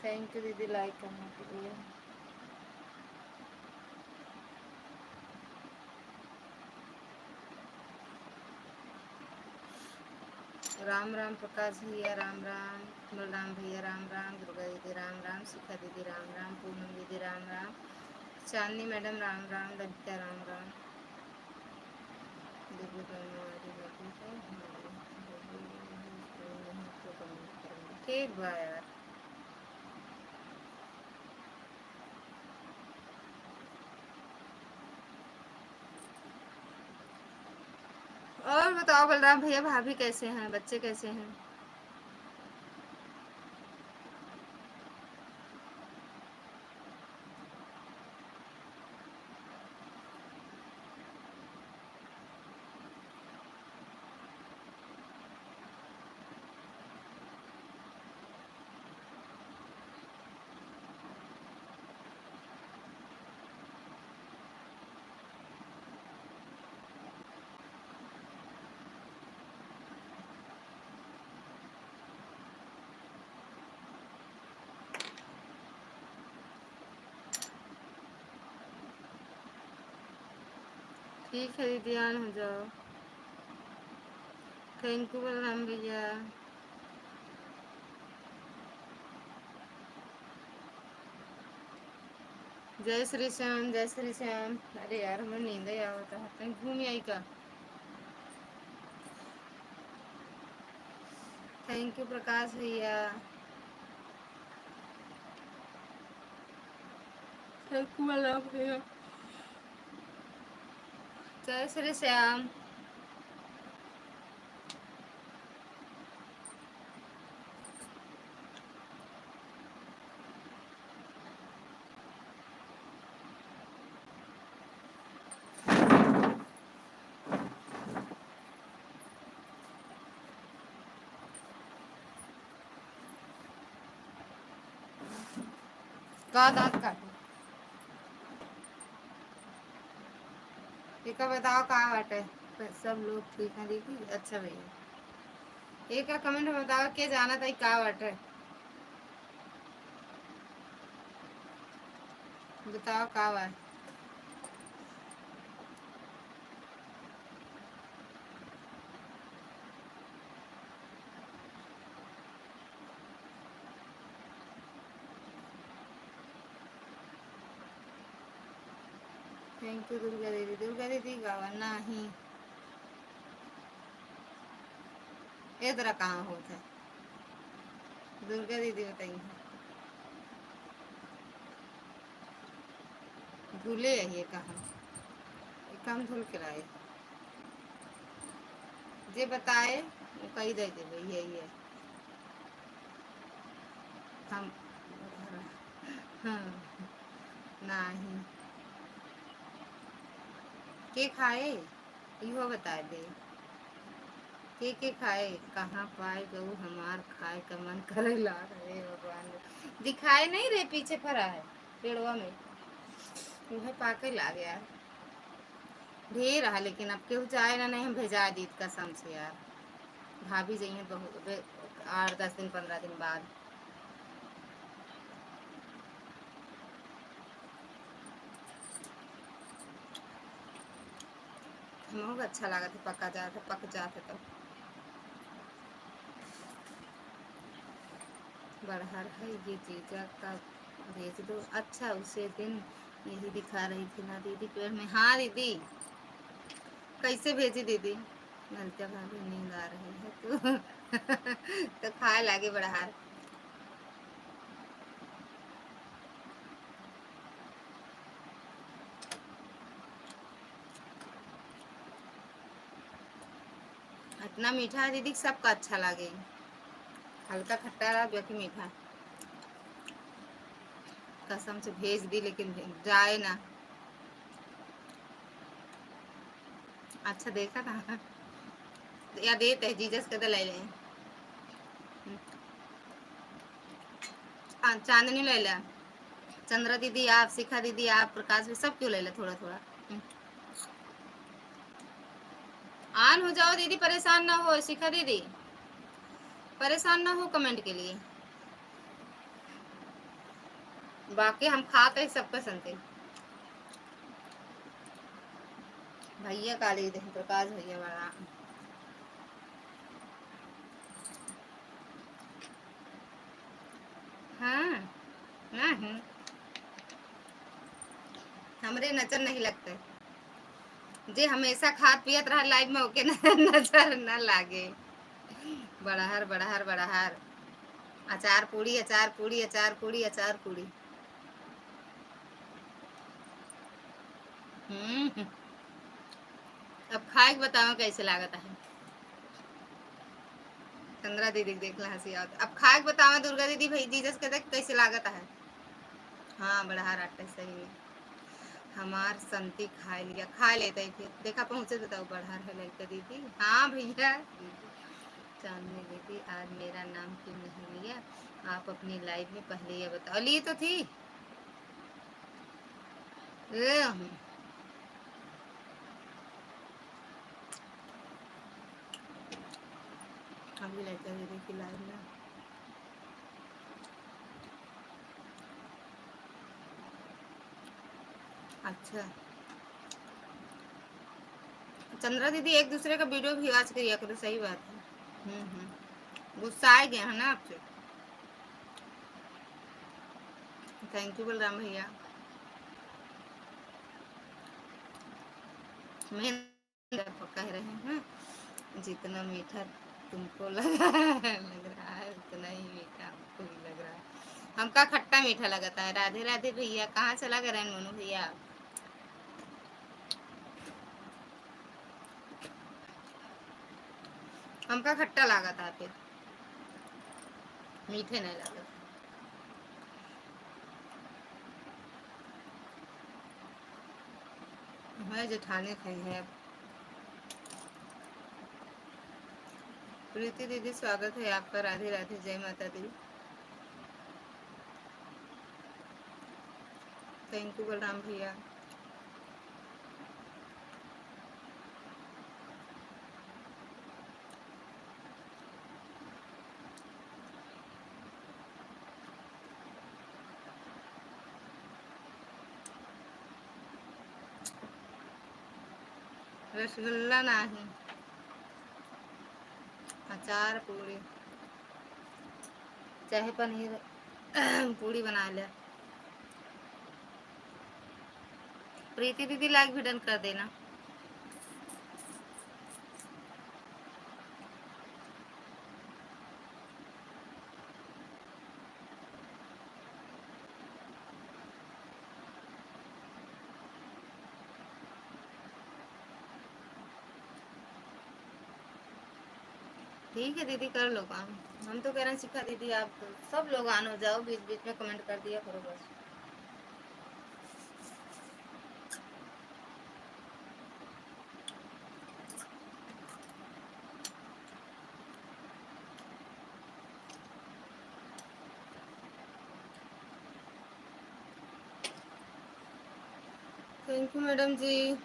Thank you दीदी, like करने के लिए। राम राम प्रकाश भैया, राम राम बलराम भैया, राम राम दुर्गा दीदी, राम राम शिखा दीदी, राम राम पूनम दीदी, राम राम चांदनी मैडम, राम राम ललिता, राम राम। दीदी बनवारी लगी है हमारी, दीदी नहीं तो comment करेंगे। ठीक बा यार। और बताओ बलराम भैया, भाभी कैसे हैं, बच्चे कैसे हैं? ठीक है दीदी, on हो जाओ। Thank you बलराम भैया। जय श्री श्याम, जय श्री श्याम। अरे यार, हमें नींद ही आवता है, कहीं घूम आई का? Thank you प्रकाश भैया। Thank you बलराम भैया। जय श्री श्याम। का दांत काटे? एका बताओ का बाटे? सब लोग ठीक है दीदी? अच्छा भैया, एका comment में बताओ, के जानत है का बाटे? बताओ का बा? Thank you दुर्गा दीदी। दुर्गा दीदी गावा नाही। ए तरह कहाँ होत है? दुर्गा दीदी बताई। भूले यही कहाँ, ये काम धुल के लाए। जे बताए, वो कही दे देबे, ये, ये। हम, हाँ, नाही। के खाए? इहो बता दे। के के खाए? कहाँ पाए गऊ हमार खाए का मन करे लाग रे भगवान। दिखाए नहीं रे, पीछे फरा है पेड़वा में, उहे पाके लाग यार। ढेर रहा, लेकिन अब केहू जाए ना, नहीं हम भेजा दीत कसम से यार। भाभी जइहें बहुत, बे-, आठ दस दिन, पन्द्रह दिन बाद। हमहू के अच्छा लागत है, पका जात है, पक जात है तो। बड़हर है ये जीजा का भेज दो। अच्छा, उसे दिन यही दिखा रही थी ना दीदी पेड़ में। हाँ दीदी, कैसे भेजी दीदी? ललिता भाभी नींद आ रही है तो, तो खाए लागे बड़हार। इतना मीठा है दीदी, सबका अच्छा लागे। हल्का खट्टा रहा, बाकी मीठा। कसम से भेज दी, लेकिन भे-, जाए ना। अच्छा देखा था। या देते हैं, जीजस के तो ले लें। हाँ, चांदनी ले ले। चंद्रा दीदी आप, शिखा दीदी आप, प्रकाश भी, सब क्यों ले ले थोड़ा थोड़ा। हम्म। On हो जाओ दीदी, परेशान ना हो शिखा दीदी, परेशान ना हो comment के लिए। बाकी हम खा के सबके संते। भैया काली देख, प्रकाश भैया बड़ा। हाँ, नहीं, हमरे नजर नहीं लगते। जे हमेशा खात पियत रहा live में, ओके न-, नजर न लागे। बड़हर, बड़हर, बड़हर। अचार पूड़ी, अचार पूड़ी, अचार पूड़ी, अचार पूड़ी। हम्म। अब खाए के बतावा कैसे लागत है। चंद्रा दीदी के देखला हंसी आवत। अब खाए के बतावा दुर्गा दीदी, भाई जीजस के देख कैसे लागत है। हाँ, बड़हर आटा सही में। हमार संती खाए लिया, खाए लेते ही फिर। देखा पहुँचे बताओ, बड़हर है लड़का दीदी। हाँ भैया, दीदी। चांदनी दीदी, आज मेरा नाम क्यों नहीं लिया आप अपनी live में? पहले ये बताओ, ली तो थी। ए, हम्म। अभी लड़का दीदी की live में। अच्छा। चंद्रा दीदी, एक दूसरे का video भी watch करिया करो, सही बात है। हम्म, हम्म। गुस्सा आ गया है ना आपसे। Thank you बलराम भैया। मैं कह रहे हैं, जितना मीठा तुमको लगा, लग रहा है, उतना ही मीठा हमको भी लग रहा है। हमका खट्टा मीठा लगता है। राधे राधे भैया, कहाँ चला गए रहन मोनू भैया? हमका खट्टा लागत है, फिर मीठे नहीं लागत। हमारे जेठानी खाई है। प्रीति दीदी, स्वागत है आपका। राधे राधे, जय माता दी। Thank you बलराम भैया। रसगुल्ला नाही, अचार पूड़ी, चाहे पनीर पूड़ी बना ले। प्रीति दीदी, like भी done कर देना। ठीक है दीदी, कर लो काम। हम तो कह रहे हैं शिखा दीदी, आप सब लोग on हो जाओ, बीच बीच में comment कर दिया करो बस। Thank you मैडम जी।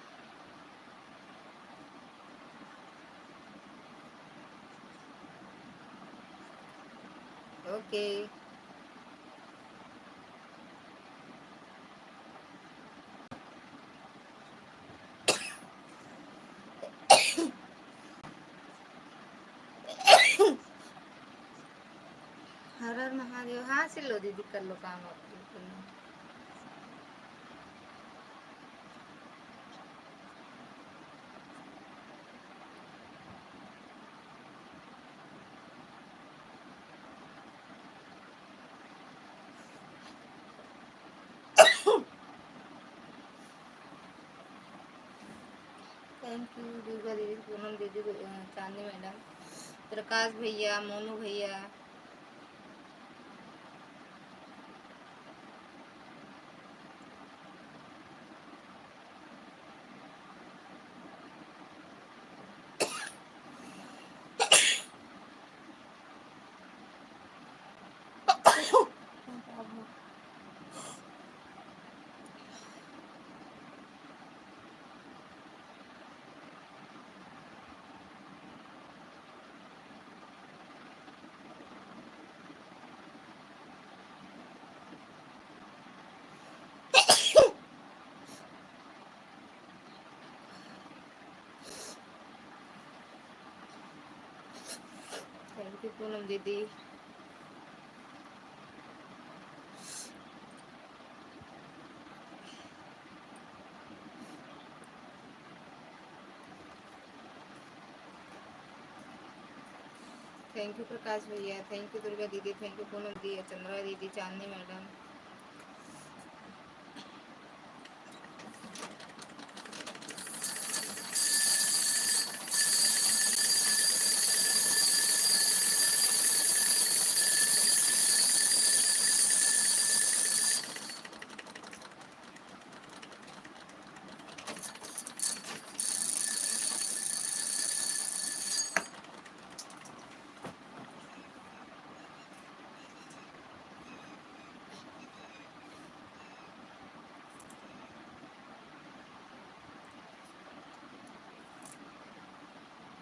OK। हर हर महादेव। हाँ सिल्लो दीदी, कर लो काम आप बिल्कुल। Thank you दुर्गा दीदी, पूनम दीदी, अ, चांदनी मैडम, प्रकाश भैया, मोनू भैया। पूनम दीदी। Thank you प्रकाश भैया, thank you दुर्गा दीदी, thank you पूनम दीदी, चंद्रा दीदी, चांदनी मैडम।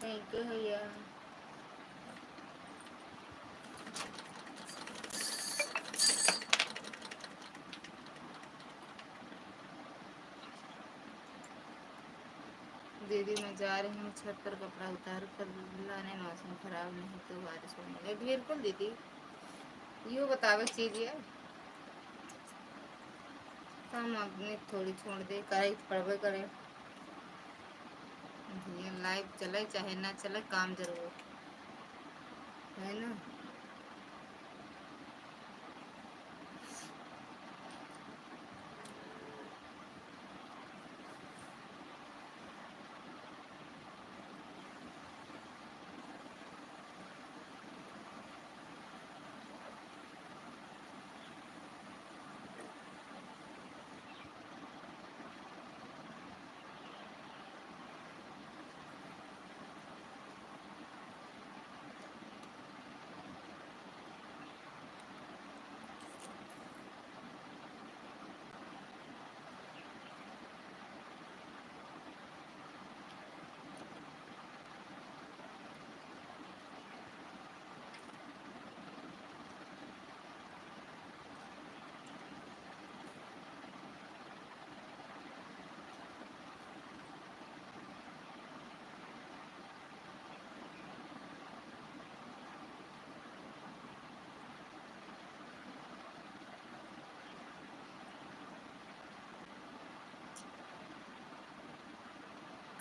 Thank you भैया। दीदी, मैं जा रही हूँ छत पर कपड़ा उतार कर लाने, मौसम खराब नहीं तो बारिश होने लगी। बिल्कुल दीदी, यो बतावे के चीज है, काम अपने थोड़ी छोड़ दे, करे के पड़बे करे। ये live चले चाहे ना चले, काम जरूर है ना।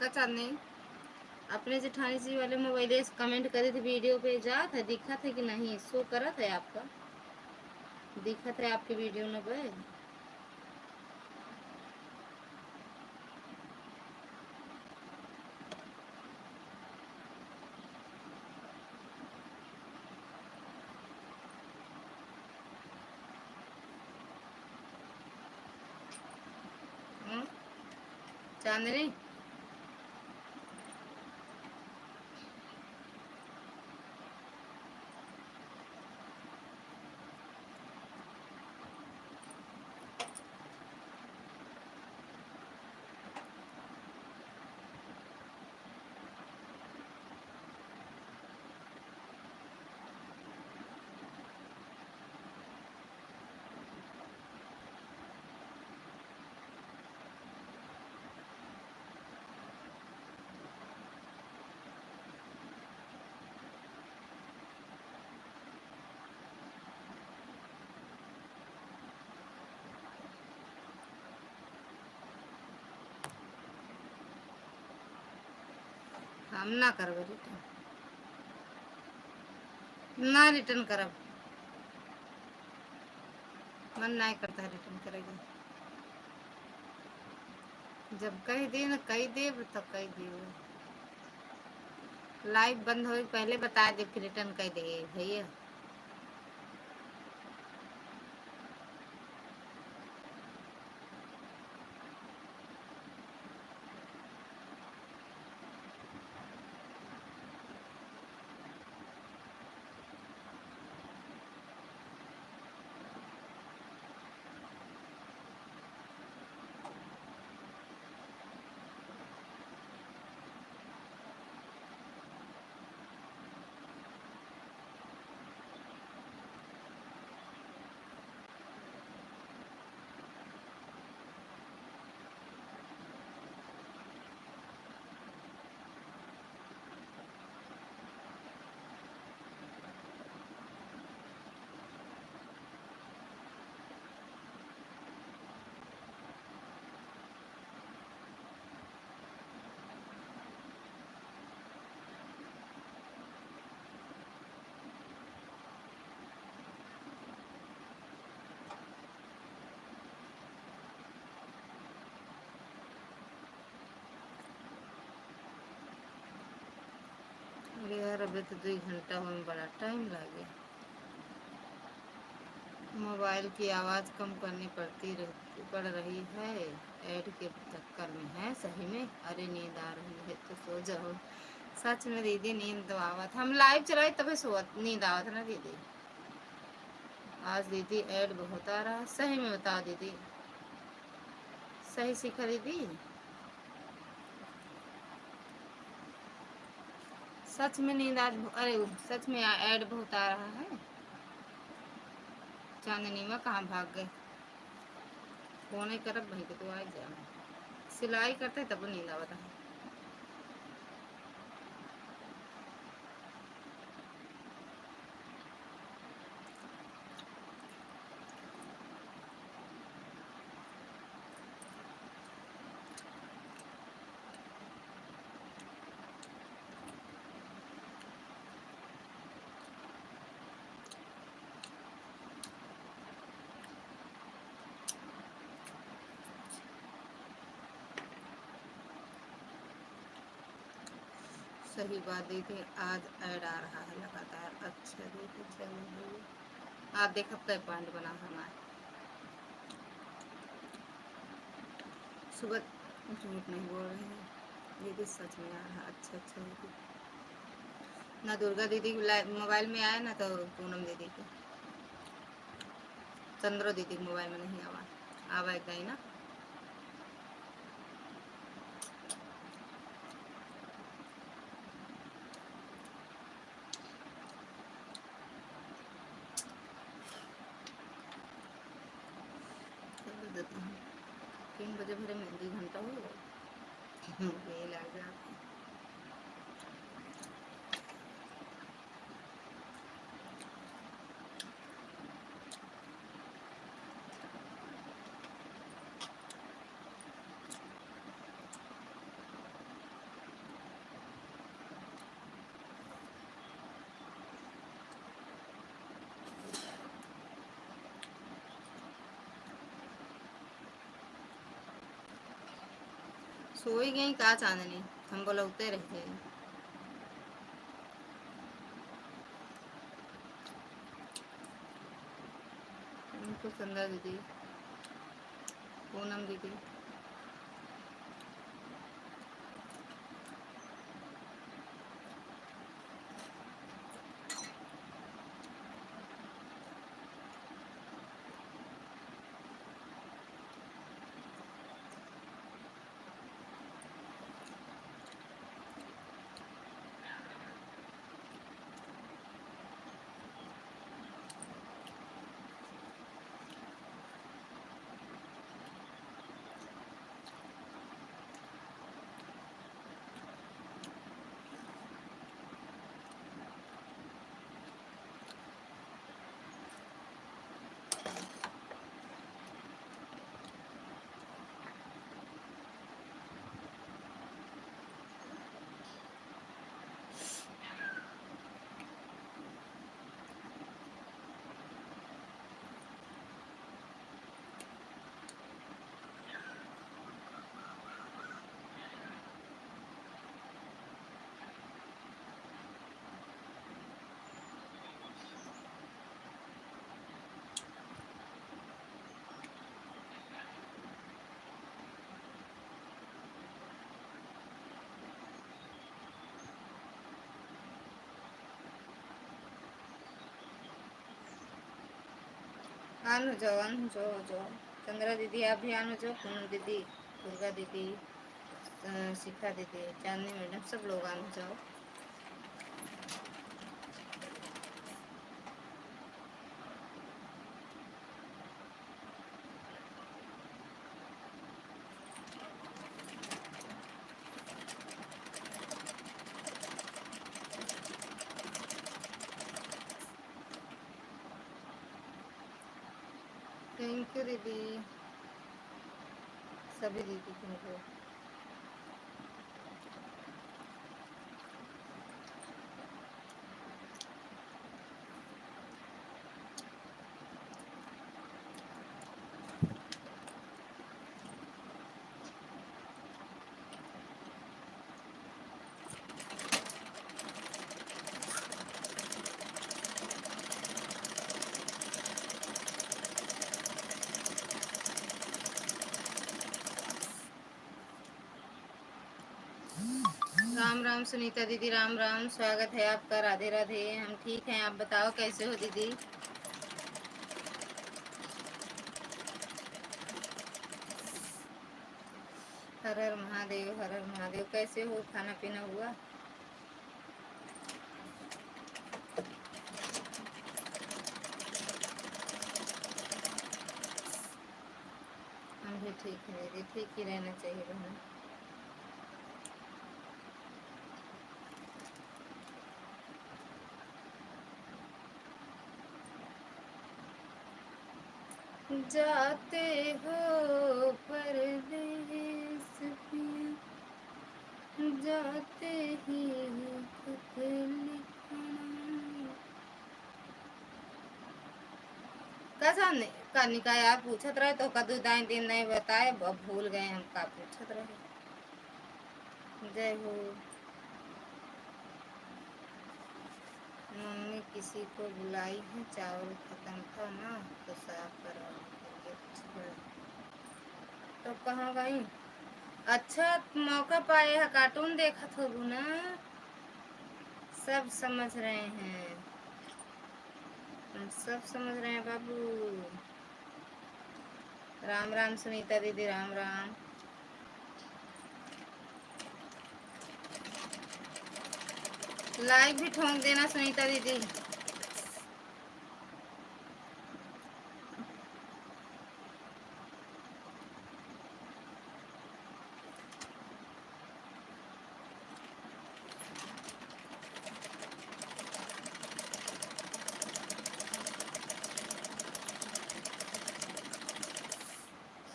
का चांदनी, अपने जेठानी जी वाले मोबाइल से comment करे थे, video पे जात है, दिखत है कि नहीं, show करत है आपका, दिखत है आपके video में पे? हम्म? चांदनी? हम ना करबे return, ना return करब, मन नाय करता है return करेगा। जब कह दे न कह देब तो कह देब, live बंद होए पहले बता देब कि return कह दे भैया। यार, अबे तो दुई घंटा होए में बड़ा टाइम लागे। मोबाइल की आवाज़ कम करनी पड़ती रहती, पड़ रही है, ऐड के चक्कर में है सही में। अरे, नींद आ रही है तो सो जाओ। सच में दीदी, नींद तो आवत, हम लाइव चलाई तबे सोवत, नींद आवत ना दीदी। आज दीदी ऐड बहुत आ रहा है, सही में बताओ दीदी, सही सीखा दीदी? सच में नींद आज ब-, अरे, सच में आ-, ऐड बहुत आ रहा है। चांदनी में कहाँ भाग गए? फोन ही करब भाई के तो आ जाए। सिलाई करते तब नींद आवत है। सही बात दीदी, आज ऐड आ रहा है लगातार। अच्छा दीदी, चलो भैया, आप देखब कै पॉइंट बना हमारे। सुबह झूठ नहीं बोल रहे हैं दीदी, सच में आ रहा। अच्छा, अच्छा दीदी, ना दुर्गा दीदी के ला-, मोबाइल में आए ना तो पूनम दीदी के, चंद्रो दीदी के मोबाइल में नहीं आवा, आवा एक दाई ना। कर देती हूँ। तीन बजे भरे में दो घंटा हो गया। यही लग जाते हैं। सोई गई का चांदनी, हम बोलौते रह जाई। उनको चंदा दीदी, पूनम दीदी। आन हो जाओ, आन हो जाओ, हो जाओ। चंद्रा दीदी, आप भी आन हो जाओ। पूनम दीदी, दुर्गा दीदी, अ, शिखा दीदी, चांदनी मैडम, सब लोग आन हो जाओ। Thank you दीदी, सभी दीदी को। राम सुनीता दीदी, राम राम, स्वागत है आपका। राधे राधे। हम ठीक हैं, आप बताओ कैसे हो दीदी? हर हर महादेव, हर हर महादेव। कैसे हो, खाना पीना हुआ? हम भी ठीक हैं दीदी, ठीक ही रहना चाहिए बहन। जाते हो परदेस पिया, जाते ही खत लिखना। का जाने, का निका यार पूछत रहे तो का दो दाई दिन नहीं बताए, अब भूल गए हम का पूछत रहे। जय हो। मम्मी किसी को बुलाई है, चावल खत्म था ना, तो साफ करवाने के लिए। अच्छा, तो कहाँ गई? अच्छा, मौका पाए है, cartoon देखत होबू ना। सब समझ रहे हैं, हम सब समझ रहे हैं बाबू। राम राम सुनीता दीदी, राम राम। Like भी ठोंक देना सुनीता दीदी।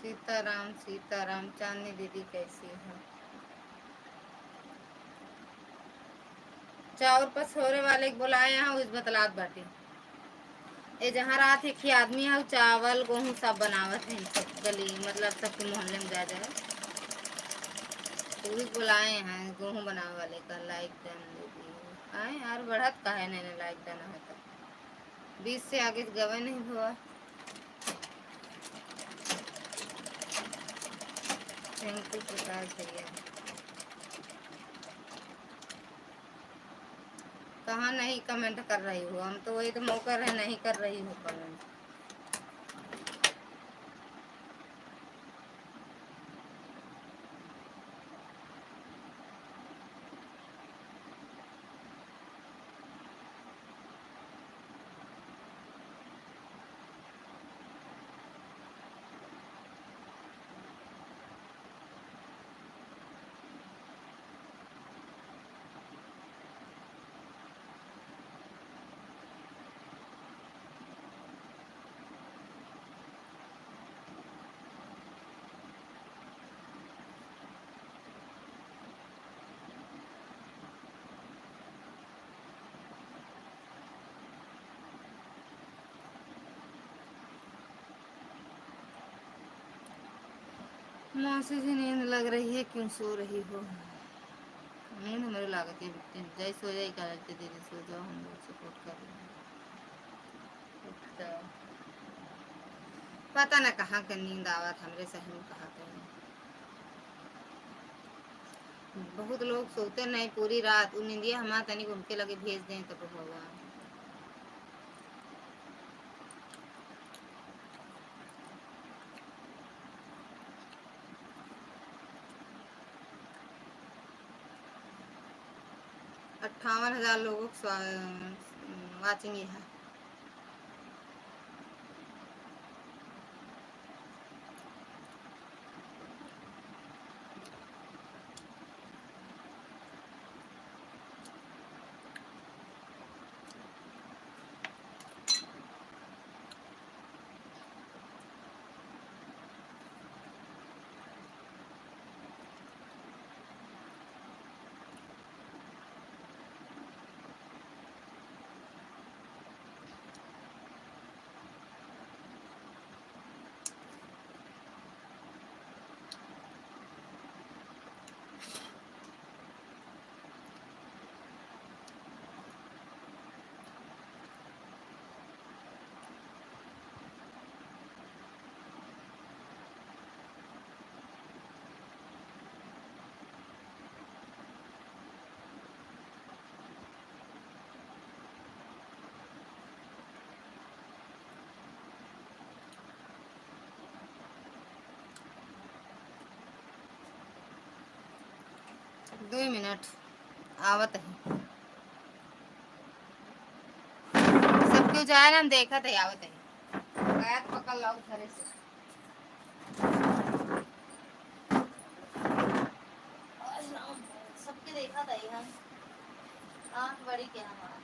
सीताराम, सीताराम। चांदनी दीदी कैसी हो? चाउर पछोरे वाले के बोलाए हैं, उस बतलात बाटे। ए जहाँ रात एक ही आदमी है, चावल, गेहूँ सब बनावत हैं, सब गली, मतलब सबके मोहल्ले में जा जाए। तो उस बोलाए हैं गेहूँ बनावे वाले का, like done दे दिए। आए यार, बढ़त का है, नहीं, नहीं, like done है तो। बीस से आगे गवे नहीं हुआ। Thank you प्रकाश भैया। कहाँ नहीं comment कर रही हो? हम तो वही तो मौका रहे, नहीं कर रही हो comment। मौसी जी, नींद लग रही है, क्यों सो रही हो? नींद हमरे लागत है बिट्टी, जाई सो जाई, का लगते दीदी, सो जाओ, हम लोग support कर रहे हैं। तो पता ना कहाँ के नींद आवत, हमरे सही में कहाँ के नहीं। बहुत लोग सोते नहीं पूरी रात, उ नींदिया हमार तनिक उनके लगे भेज दें तो भगवान। अट्ठावन हजार लोगों को स्वा-, watching है। दुइ मिनट, आवत है। सब क्यों जाए ना, हम देखत है, आवत है। गया तो पकड़ लाओ घरे से। सबके देखत है हम, आँख बड़ी के हमार।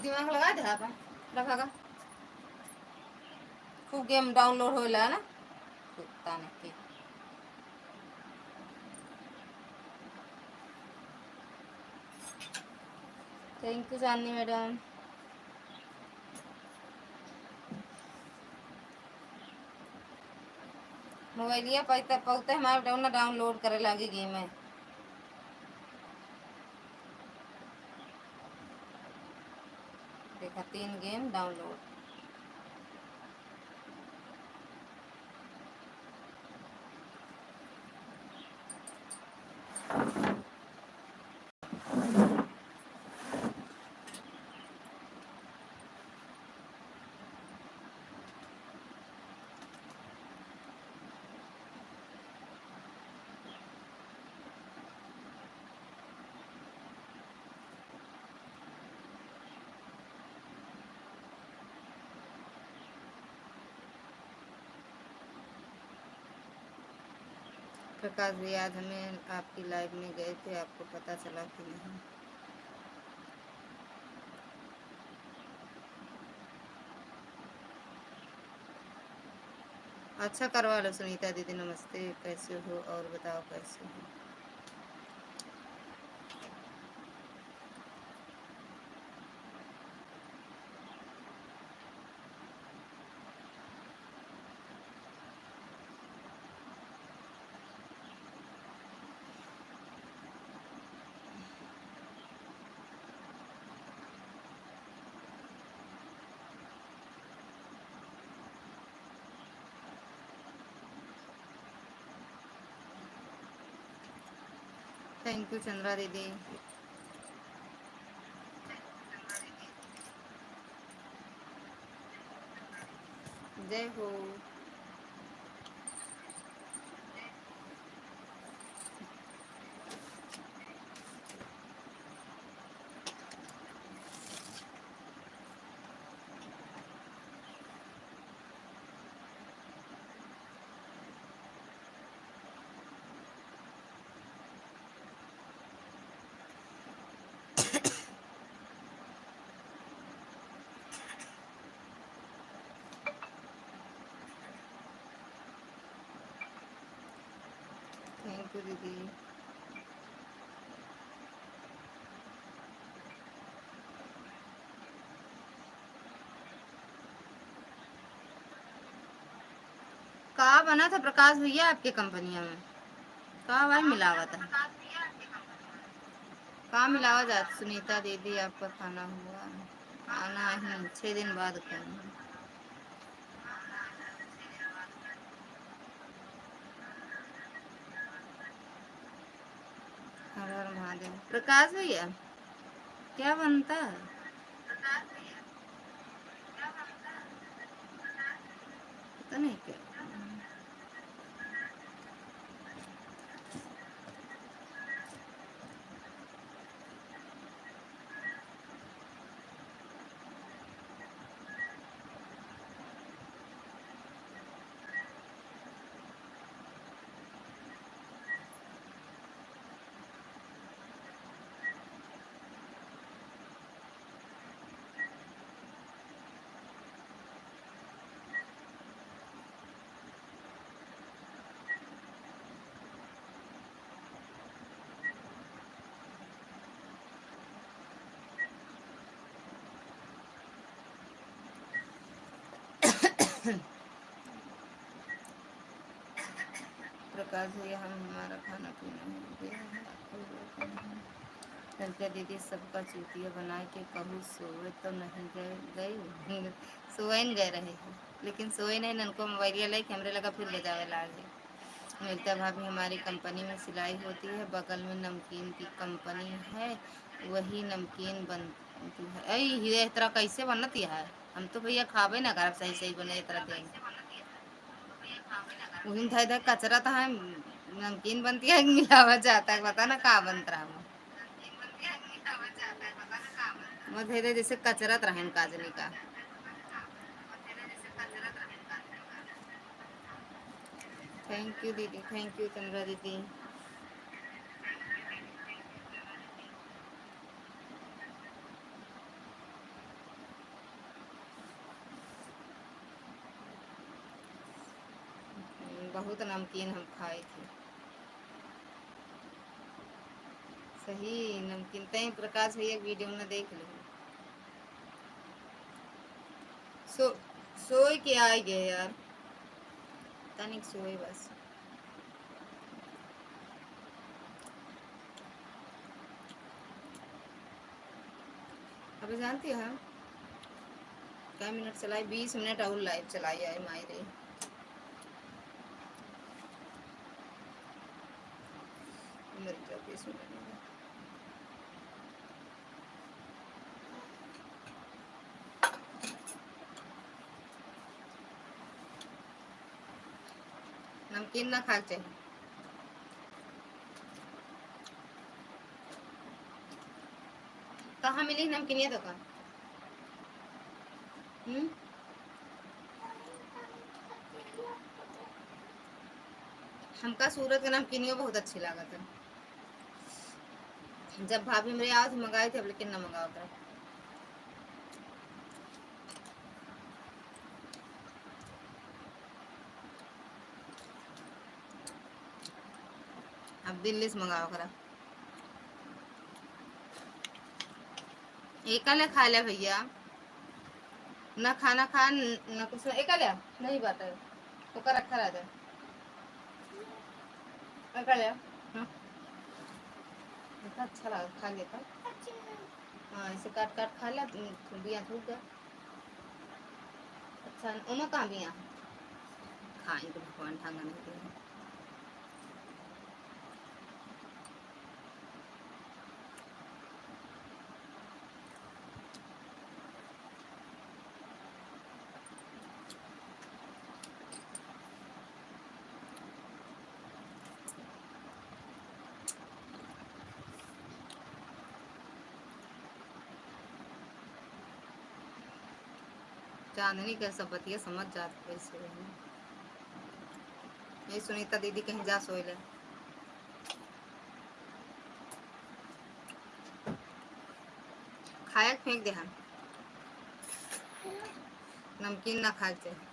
दिमाग लगा दे अपन, ला भागा। खूब game download होला ना, कुत्ता ने के। Thank you चांदनी madam। मोबाइलिया पाइते, पाउते हमार डाउन ना download करे लागी game है। देखा, तीन game download। प्रकाश भैया, आज हमें आपकी live में गए थे, आपको पता चला कि नहीं? अच्छा करवा लो सुनीता दीदी, नमस्ते, कैसे हो और बताओ कैसे हो? Thank you चंद्रा दीदी। जय हो। Thank you दीदी। का बना था प्रकाश भैया आपके कंपनिया में? का भाई मिलावा था? का मिलावा जात? सुनीता दीदी, आपका खाना हुआ? आना ही छः दिन बाद खाना। हर हर महादेव। प्रकाश भैया, क्या बनता है? पता नहीं क्या। प्रकाश भैया, हम, हमारा खाना पीना हो गया है, आप लोगों का नहीं। ललिता दीदी, सबका चूतिया बना के कहूँ सोवे तो नहीं गए, गए? सोवे न गए रहे हैं, लेकिन सोवे नहीं, ननको मोबाइलिया लेके हमरे लगा फिर बजावे लागे। ललिता भाभी, हमारी कंपनी में सिलाई होती है, बगल में नमकीन की कंपनी है, वही नमकीन बनती है। ऐ, ये तरह कैसे बनती है? हम तो भैया खाबे ना करब, सही सही बने इतना दिन। वही में धइ धइ कचरा तो है, नमकीन बनती है, मिलावा जाता है, पता ना का बनत रहा। मैं धइ धइ जैसे कचरत रहन काजनी का। Thank you दीदी, thank you चंद्रा दीदी। बहुत नमकीन हम खाए थे। सही नमकीन। तैं प्रकाश भैया के video में देख लो। सो, सोए के आ गए यार, तनिक सोए बस। अब जानती है कै मिनट चलाई? बीस मिनट और live चलाई है, माई रे। मर जाओ, बीस मिनट में। नमकीन ना खाए के चाही। कहाँ मिली नमकीनिया दुकान? हम्म? हमका सूरत के नमकीनियो बहुत अच्छी लागत है। जब भाभी मेरे आवत मंगाई थी, अब लेकिन न मंगावत रहे। अब दिल्ली से मंगावा करा। एका ले खा ले भैया, ना खाना खा, न, न कुछ, एका ले, नहीं बात है, ओका रखा रह दे। एका ले, हाँ। देखा, अच्छा लगा, खा लेता। हाँ, इसे काट काट खा ले, बिया थूक दे। अच्छा, ओमा कहाँ बिया? खाई तो भगवान ठांगा नहीं दे। चांदनी के सब बतिया समझ जात कैसे रही। ये सुनीता दीदी कहीं जा सोए ले। खाए के फेंक दे हम। नमकीन ना खाए के चाही।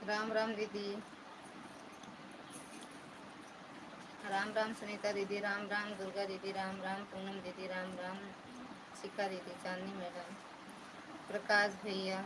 राम राम दीदी। राम राम सुनीता दीदी, राम राम दुर्गा दीदी, राम राम पूनम दीदी, राम राम शिखा दीदी, चांदनी मैडम, प्रकाश भैया।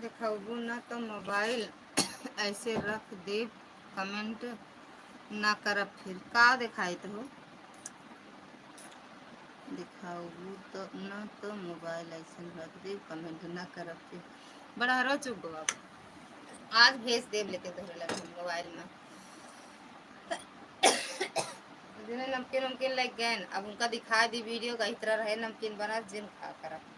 देखउबू ना तो मोबाइल ऐसे रख देब, comment ना करब फिर। का देखाइत हो? देखउबू तो ना तो मोबाइल ऐसे रख देब, comment ना करब फिर। बड़ा हरो चुप गो बाबू। आज भेज देब लेकिन तोहरे लगे हम मोबाइल में। जिन्हें नमकीन उमकीन लग गए, अब उनका दिखा दी video का, इस तरह रहे नमकीन बना, जिन खा करब।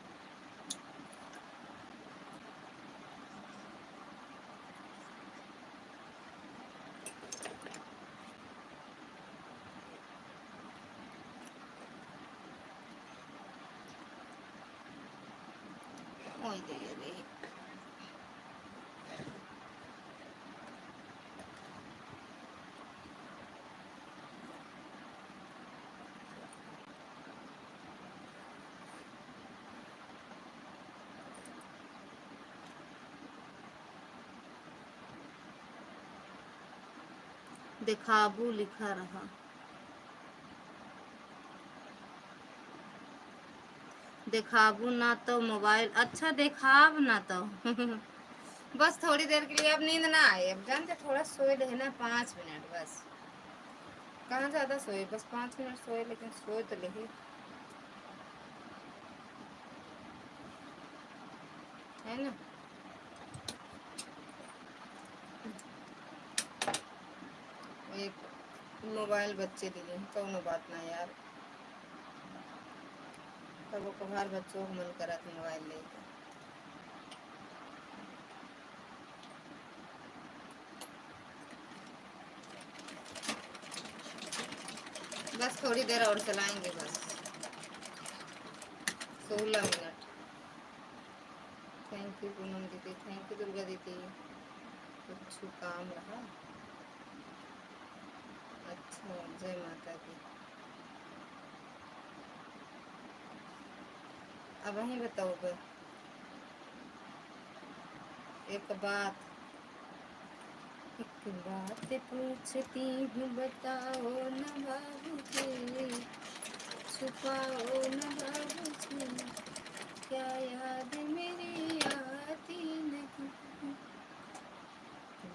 ओए दे रे। देखाबू लिखा रहा। देखाबू ना तो मोबाइल, अच्छा देखाब ना तो। बस थोड़ी देर के लिए, अब नींद ना आए, अब जानते थोड़ा सोए लेहे ना, पाँच मिनट बस। कहाँ ज्यादा सोए, बस पाँच मिनट सोए, लेकिन सोए तो लेहे, है ना? एक मोबाइल बच्चे दिले हैं, कौनो बात ना यार, कबो कभार बच्चों को मन करत मोबाइल लेके। बस थोड़ी देर और चलाएंगे, बस सोलह मिनट। Thank you पूनम दीदी, thank you दुर्गा दीदी। कुछ काम रहा? अच्छा, जय माता दी। अब वहीं बताओ बे। एक बात, एक बात पूछती हूँ, बताओ न बाबूजी, छुपाओ न बाबूजी, क्या याद मेरी आती नहीं?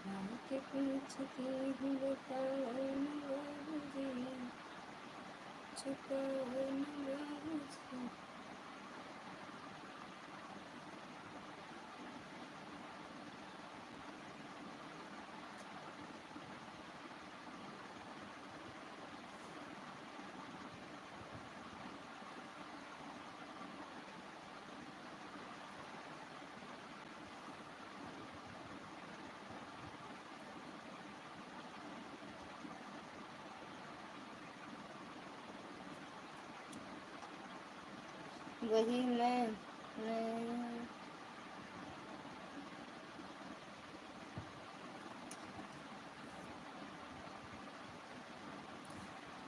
बात पूछती हूँ, बताओ न बाबूजी, छुपाओ न बाबूजी। वही मैं, मैं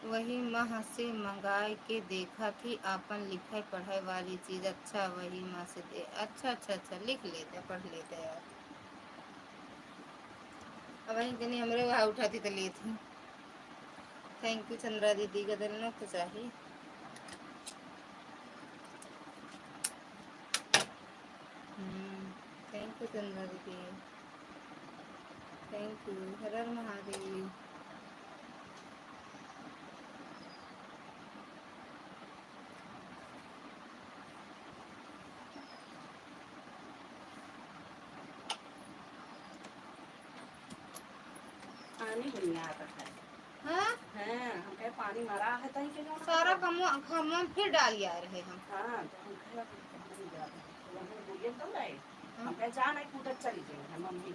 वही मह से मंगाए के देखा थी, आपन लिखे पढ़े वाली चीज। अच्छा, वही मह से दे, अच्छा, अच्छा, अच्छा, लिख लेते, पढ़ लेते यार। अब वही तनी हमरे वहाँ उठाती तो लेत हूँ। Thank you चंद्रा दीदी, गदल न तो चाही। हम्म, thank you चंद्रा दीदी, thank you। हर हर महादेव। पानी बढ़िया आता है। हाँ? हाँ, हम कहे पानी मरा है तहीं के जाना सारा पड़ा। कमवा, खमवा में फिर डाल आ रहे हम। हाँ, तो हम कहे अब पानी ज्यादा है। तो हम बोलिए तो रहे। हाँ। हम कहे जा नहीं, कूदत चली जाए, हम मम्मी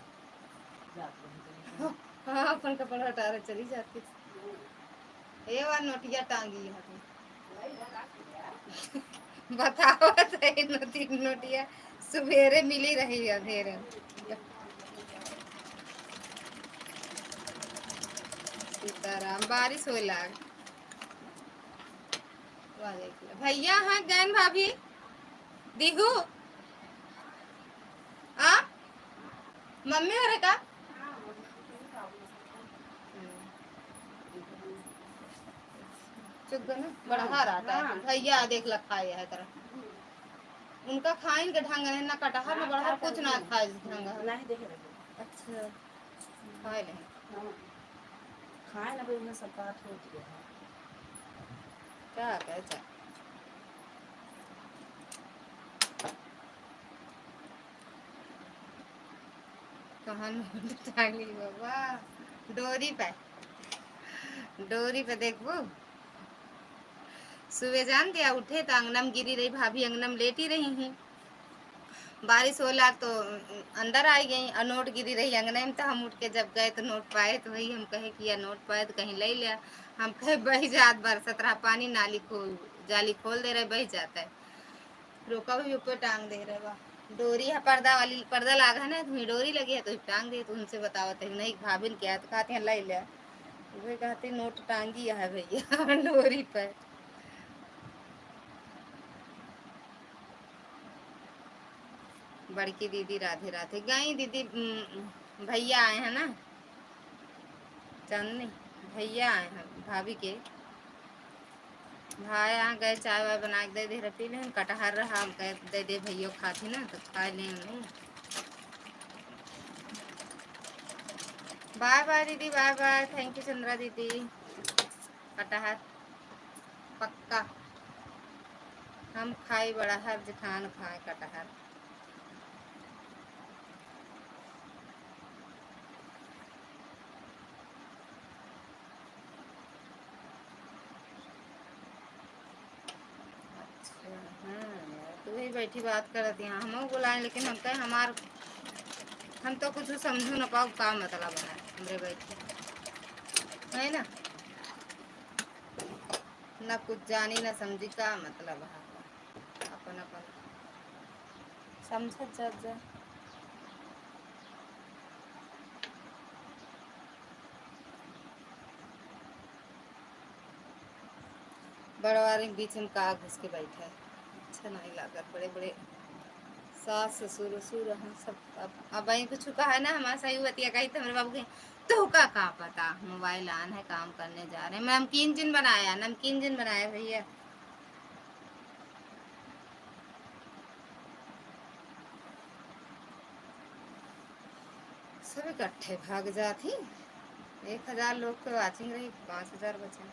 जात रही। हाँ, अपन कपड़ा हटा रहे, चली जाती। हम्म। ए वार नोटिया टांगी है। बताओ तो, ए नोटी, नोटिया सुबेरे मिली रही, अधेरे। सीताराम, बारिश होए लाग। वाह, देख ले। भैया हाँ, गैन भाभी, दिहू, आ? मम्मी हो रे का? चुप गए ना, बड़ा हाँ, हार आता है। हाँ। भैया देख ला खाए है तरह। उनका खाइन के ढंग है, ना कटहर, ना हाँ, बड़हर, कुछ ना खाए ढंग है। नहीं देखे रहे। अच्छा, खाए नहीं। हाँ। खाए ना, भाई, उन्हें सब बात हो चुके हैं। क्या कहता? कहाँ नोट टांगी बाबा? डोरी पे, डोरी पे देखबू। सुबह जान दिया उठे तो अंगना में गिरी रही, भाभी अंगना में लेटी रही हैं। बारिश होला तो अंदर आई गई और नोट गिरी रही अंगना में, तो हम उठ के जब गए तो नोट पाए, तो वही हम कहे कि या नोट पाए तो कहीं ले लिया। हम कहे बही जात बरसत रहा पानी, नाली खोल, जाली खोल दे रहे, बही जाता है। रोका भी ऊपर टांग दे रहे बा। डोरी है पर्दा वाली, पर्दा लागा है ना, तुम्हें डोरी लगी है तो टांग दे, तो उनसे बतावत है, नहीं भाभी ने क्या तो कहते हैं ले ले। वे कहते नोट टांगी है भैया डोरी पर। बड़की दीदी राधे राधे। गई दीदी, उम, भैया आए हैं ना, चांदनी, भैया आए हैं भाभी के। भाई यहाँ गए, चाय वाय बना के दे दे रहे, पी लें, कटहर रहा, हम कहे दे दे भैया खाती ना, तो खा लें उन्हें। बाय बाय दीदी, bye bye. Thank you Chandra दीदी। कटहर पक्का हम खाई, बड़ा हर जेठान खाए कटहर। अच्छा, हाँ यार, तू ही बैठी बात करत यहाँ, हमहू बुलाए, लेकिन हम कहे हमार, हम तो कुछ समझू न पाऊ, का मतलब है हमरे बैठे, है ना? ना कुछ जानी ना समझी, का मतलब है? अपन अपन समझत जात जा। बड़वारी के बीच में का घुस के बैठा है, अच्छा नहीं लागत। बड़े बड़े सास ससुर उसुर हैं सब। अब अब वहीं कुछ कहा ना, हमारे सही बतिया कही तो हमरे बाबू कहे, "तोहका का पता, मोबाइल on है, काम करने जा रहे हैं।" नमकीन जिन बनाया, नमकीन जिन बनाया भैया। सब इकट्ठे भाग जात ही। एक हजार लोग के watching रही, पाँच हजार बचे।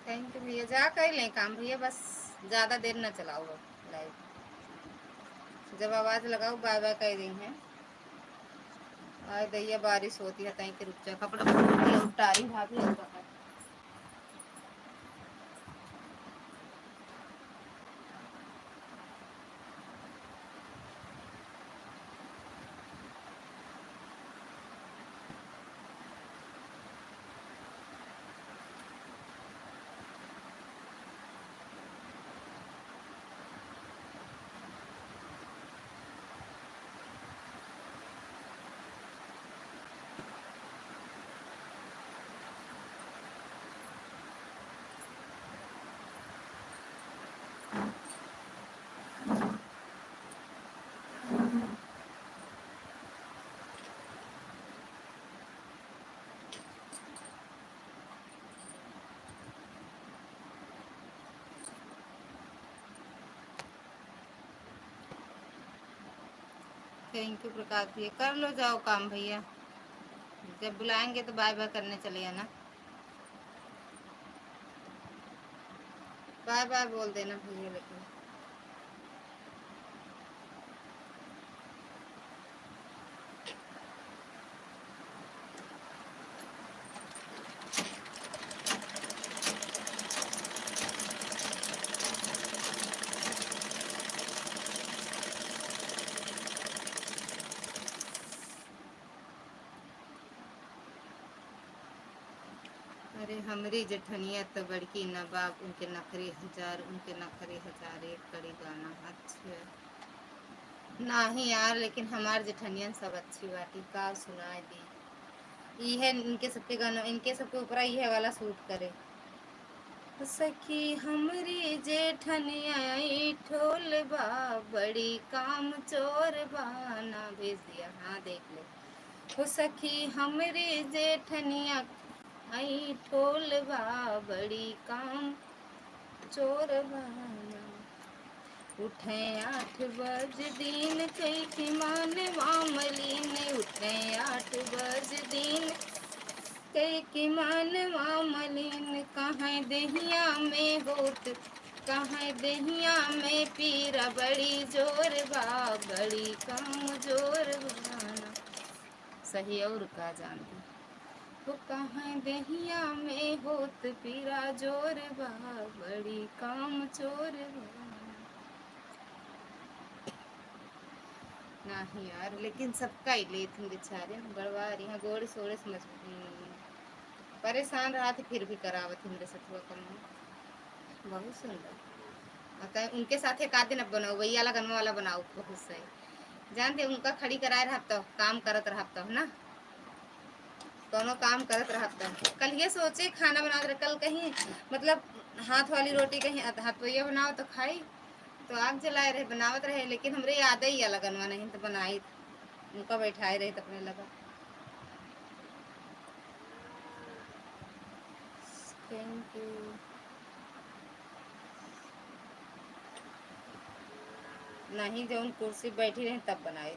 Thank you भैया, जा कर लें काम भैया, बस ज्यादा देर ना चलाओ अब live। जब आवाज लगाओ, बाय बाय कह रही हैं। आय दैया, बारिश होती है, तैं के रुक जा, कपड़ा पहन के उतारी भाभी, अब पकड़। Thank you प्रकाश भैया, कर लो जाओ काम भैया, जब बुलाएंगे तो बाय बाय करने चले आना। बाय बाय बोल देना भैया, लेकिन अरे हमरी जेठनिया त बड़की नवाब, उनके नखरे हजार, उनके नखरे हजार, एक कड़ी गाना। अच्छा, नाही यार, लेकिन हमार जेठनियन सब अच्छी बाटी, का सुनाए दी। इहे इनके सबके गाना, इनके सबके ऊपरा इहे वाला shoot करे। सखी हमरी जेठनिया ई ठोल बा, बड़ी काम चोर बा, ना भेज दिया। हाँ, देख ले। हो सखी हमरी जेठनिया ई ठोल बा, बड़ी काम चोर बा ना। उठे आठ बज दिन कई के मानवा मलिन, उठे आठ बज दिन कई के मानवा मलिन, कहाँ देहिया में होत, कहाँ देहिया में पीरा बड़ी जोर बा, बड़ी काम जोर बा ना। सही और का जानती। वो कहाँ देहिया में होत पीरा जोर बा, बड़ी काम चोर बा। नाही यार, लेकिन सबका ही लेत हूँ बेचारे, बड़वा रही हैं, गोड़ सोड़े से मजबूत, हम्म, परेशान रहा थी, फिर भी करावत ही मेरे सथुआ कम। बहुत सुंदर। और कहे, उनके साथ एक आध दिन अब बनाओ, वही वाला गनवा वाला बनाओ, बहुत सही। जानते, उनका खड़ी कराए रहब तो, काम करत रहब तो, है ना, कोनो काम करत रहब तो। कल ये सोचे खाना बनावत रहे, कल कहीं, मतलब, हाथ वाली रोटी कहीं हथ-, हथवैया बनाओ तो खाई, तो आग जलाए रहे, बनावत रहे, लेकिन हमरे याद ही अलग गनवा नहीं तो बनाई, उनका बैठाए रहे तो अपने लगा। Thank you। नहीं, जौन कुर्सी बैठी रहे तब बनाए।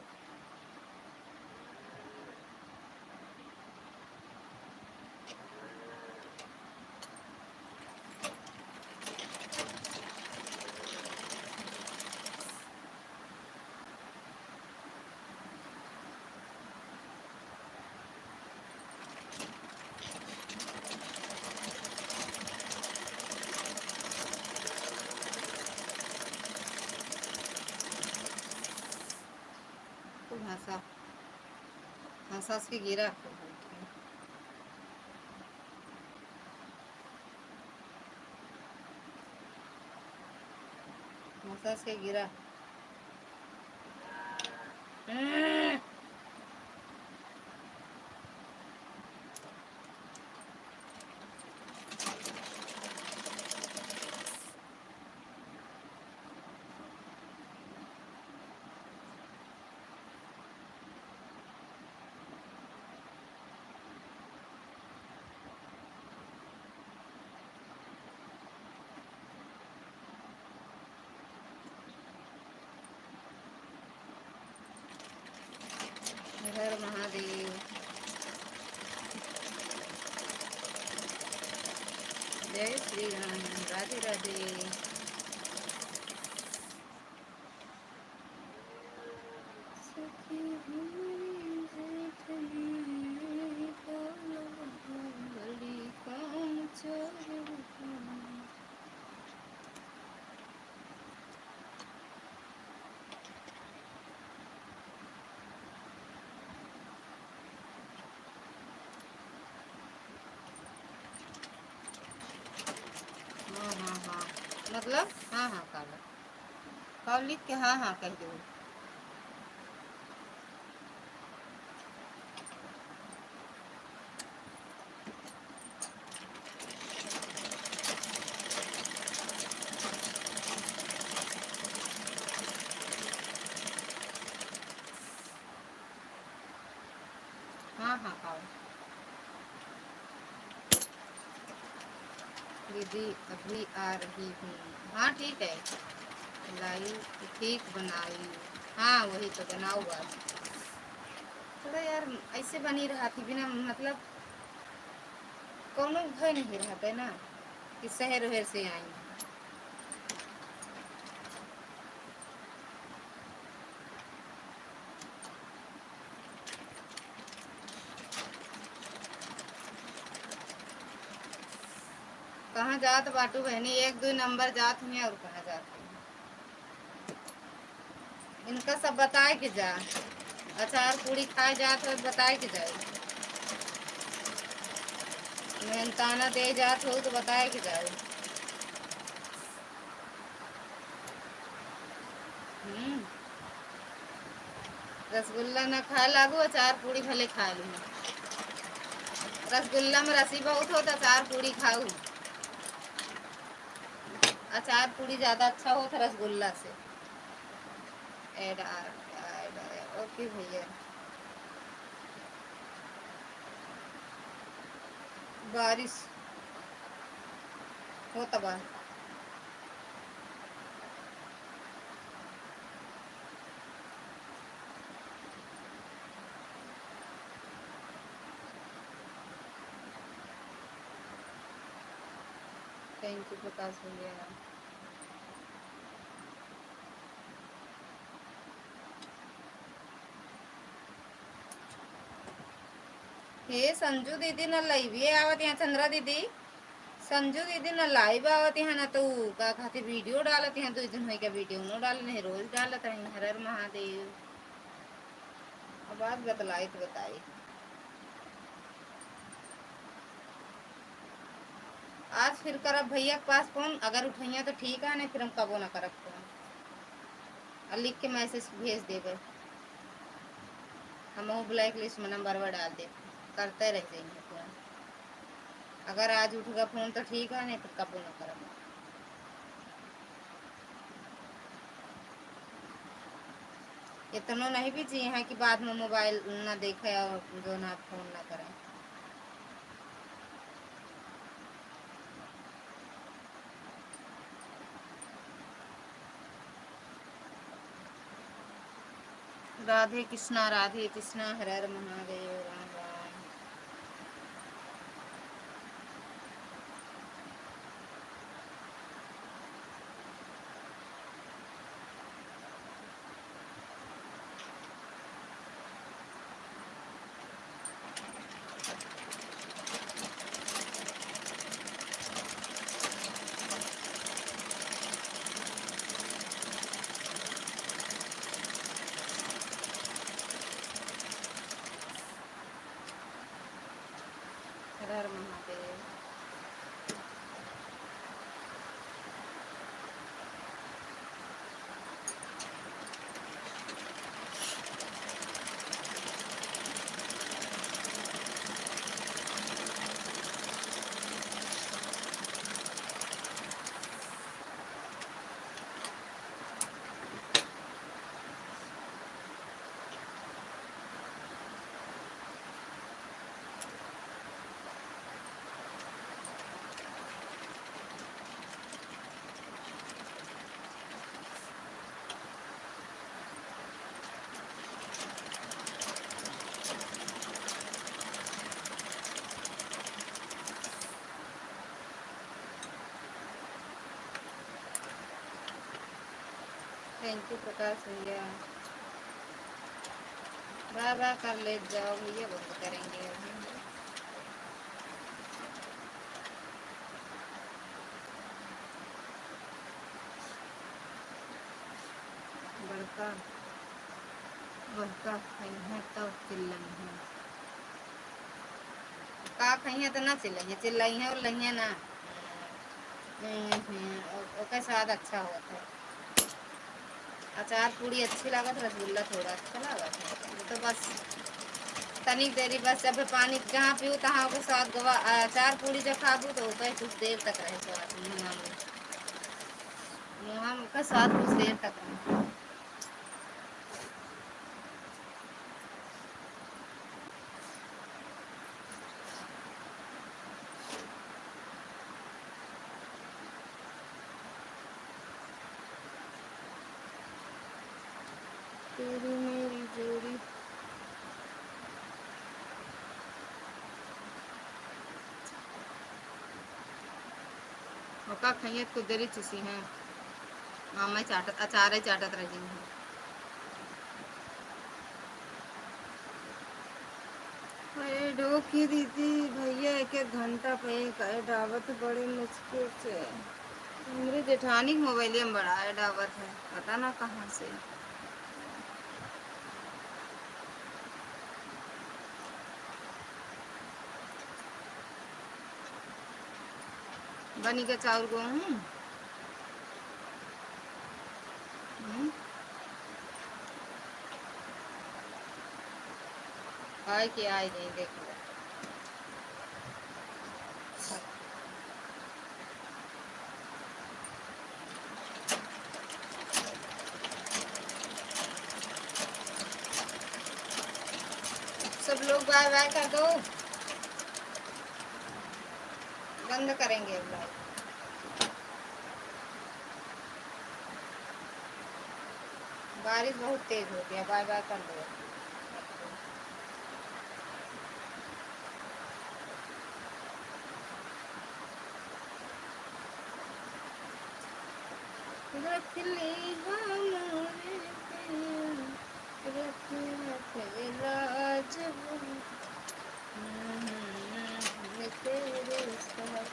मसाज के गिरा। मसाज के गिरा। हर हर महादेव। जय श्री राम। राधे राधे। सखी हमारी जेठनी का बड़ी काम चोर। हाँ, हाँ, हाँ। मतलब, हाँ, हाँ, काला। कब लिख के हाँ, हाँ कह दो। हाँ, हाँ, आओ। दीदी, अभी आ रही हूँ। हाँ, ठीक है। लाई, ठीक बनाई। हाँ, वही तो बनाओ बात। थोड़ा यार, ऐसे बनी रहा थी, बिना मतलब, कौनो भय नहीं रहता है ना, कि शहर वहर से आई। कहाँ जात बाटू बहनी? एक दो नंबर जात हुई और कहाँ जात हुई? इनका सब बताए के जा। अचार पूड़ी खाए जात हो तो बताए के जाए। मेहनताना दे जात हो तो बताए के जाए। हम्म। रसगुल्ला ना खाए लागू, अचार पूड़ी भले खा लू। रसगुल्ला में रसी बहुत होता, अचार पूड़ी खाऊ। अचार पूड़ी ज्यादा अच्छा होता रसगुल्ला से। ऐड आ, ऐड आ, ओके भैया। बारिश होत बा। Thank you प्रकाश भैया। हे संजू दीदी, न लाइवे आवत यहाँ, चंद्रा दीदी, संजू दीदी न लाइव आवत यहाँ, न तो का खातिर वीडियो डालत यहाँ, दो दिन होई का वीडियो न डाले, नहीं रोज डालत रही। हर हर महादेव। अब बात बतलाई तो बताई। आज फिर करब भैया के पास फोन, अगर उठैया तो ठीक है, नहीं फिर हम कबो ना करब फोन। और लिख के मैसेज भेज देबे, हम वो ब्लैक लिस्ट में नंबर डाल देब, करते रह जाएंगे फोन। अगर आज उठ गया फोन तो ठीक है, नहीं फिर कबो ना करब। इतनो नहीं बिजी हैं कि बाद में मोबाइल ना देखे और जो ना फोन ना करें। राधे कृष्णा, राधे कृष्णा, हर हर महादेव, राम राम। Thank you प्रकाश भैया। बाय बाय कर ले जाओ भैया, बंद करेंगे अभी। बड़का बड़का खइहें तब चिल्लइहें। का खइहें त ना चिल्लइहें, चिल्लइहें उल्लइहें ना। हम्म, हम्म, ओ-, ओकर स्वाद अच्छा होत है। अचार पूड़ी अच्छी लागत, रसगुल्ला थोड़ा अच्छा लागत है। वो तो बस तनिक देरी बस जब पानी जहाँ पीऊ तहाँ ओकर स्वाद गवा। अचार पूड़ी जब खाबू तो ओकर कुछ देर तक रहे स्वाद मुँह में। मुँह में ओकर स्वाद कुछ देर तक रहे। तेरी मेरी जोड़ी। ओका खइया कुछ देरी चुसी हैं। आमे चाटत, अचारे चाटत रह गई हैं। अरे ढोकी दीदी, भैया एक एक घंटा पे एक ऐड आवत बड़े मुश्किल से। हमरे जेठानी के मोबाइलिया में बड़ा ऐड आवत है, पता ना कहाँ से। बनी के चाउर गेहूँ। हम्म। आए के आए जाए, देख लो। सब लोग बाय बाय कर दो, बंद करेंगे अब लाइव। बारिश बहुत तेज हो गया, बाय बाय कर लो। रख ली हमरे पिया, रख, रख लाज हो। हम्म, तेरे साथ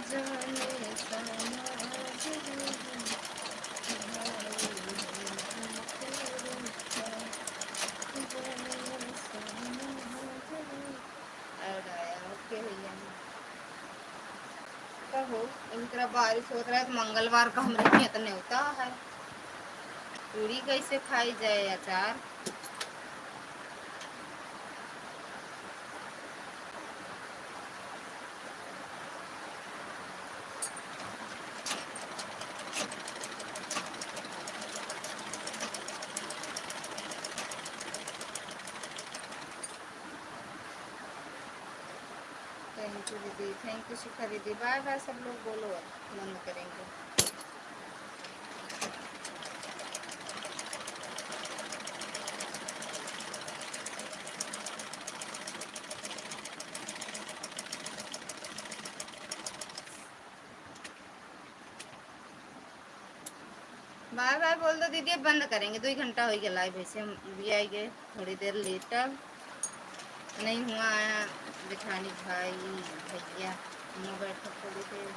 जाने समाज हो। भाई हो तेरे साथ जाने समाज हो। और आया, ओके भैया। कहो, इनकरा बारिश होत रहे तो मंगलवार का हमरे खेत नेवता है, पूड़ी कैसे खाई जाए, अचार। Thank you दीदी, thank you शिखा दीदी। बाय बाय सब लोग, बोलो, बंद करेंगे। बाय बाय बोल दो दीदी, अब बंद करेंगे, दो ही घंटा हो गया लाइव, ऐसे हम भी आएंगे थोड़ी देर लेट। अब नहीं हुआ आया जेठानी भाई भैया, मैं बैठक थोड़ी देर।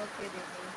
ओके दीदी।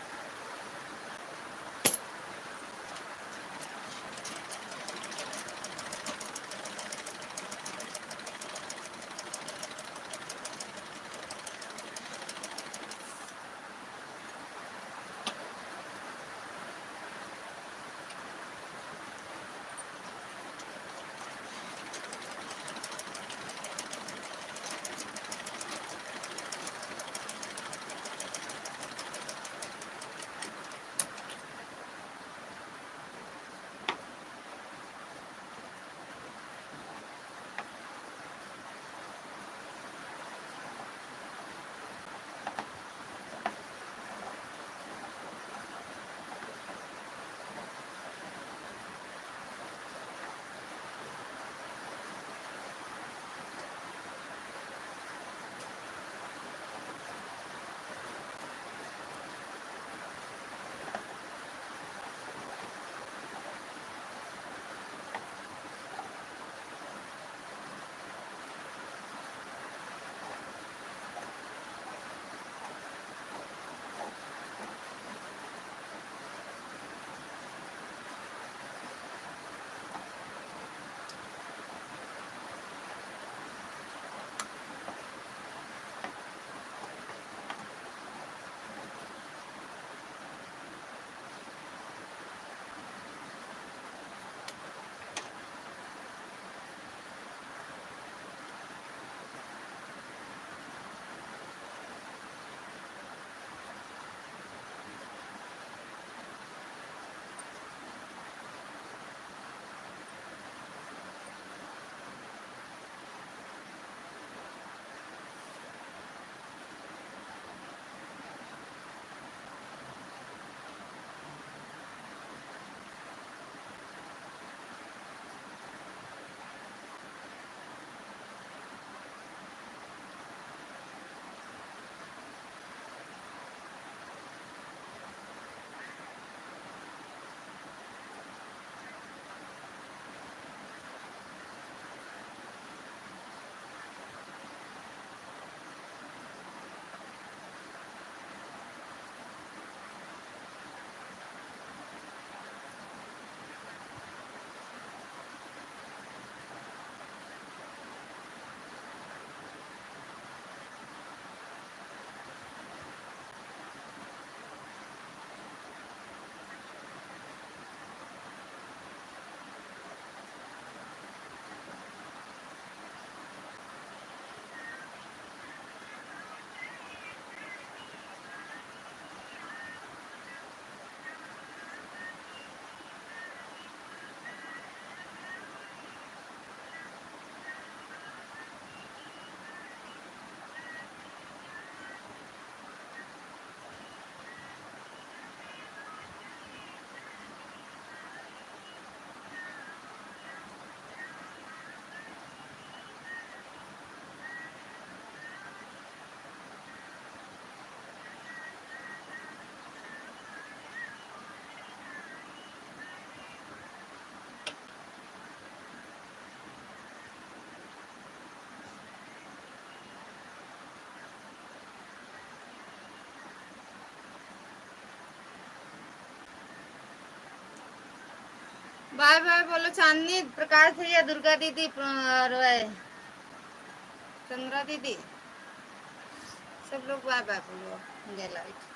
बाय बाय बोलो चांदनी, प्रकाश भैया, दुर्गा दीदी, प्र-, और वह चंद्रा दीदी, सब लोग बाय बाय बोलो। जय लाइट।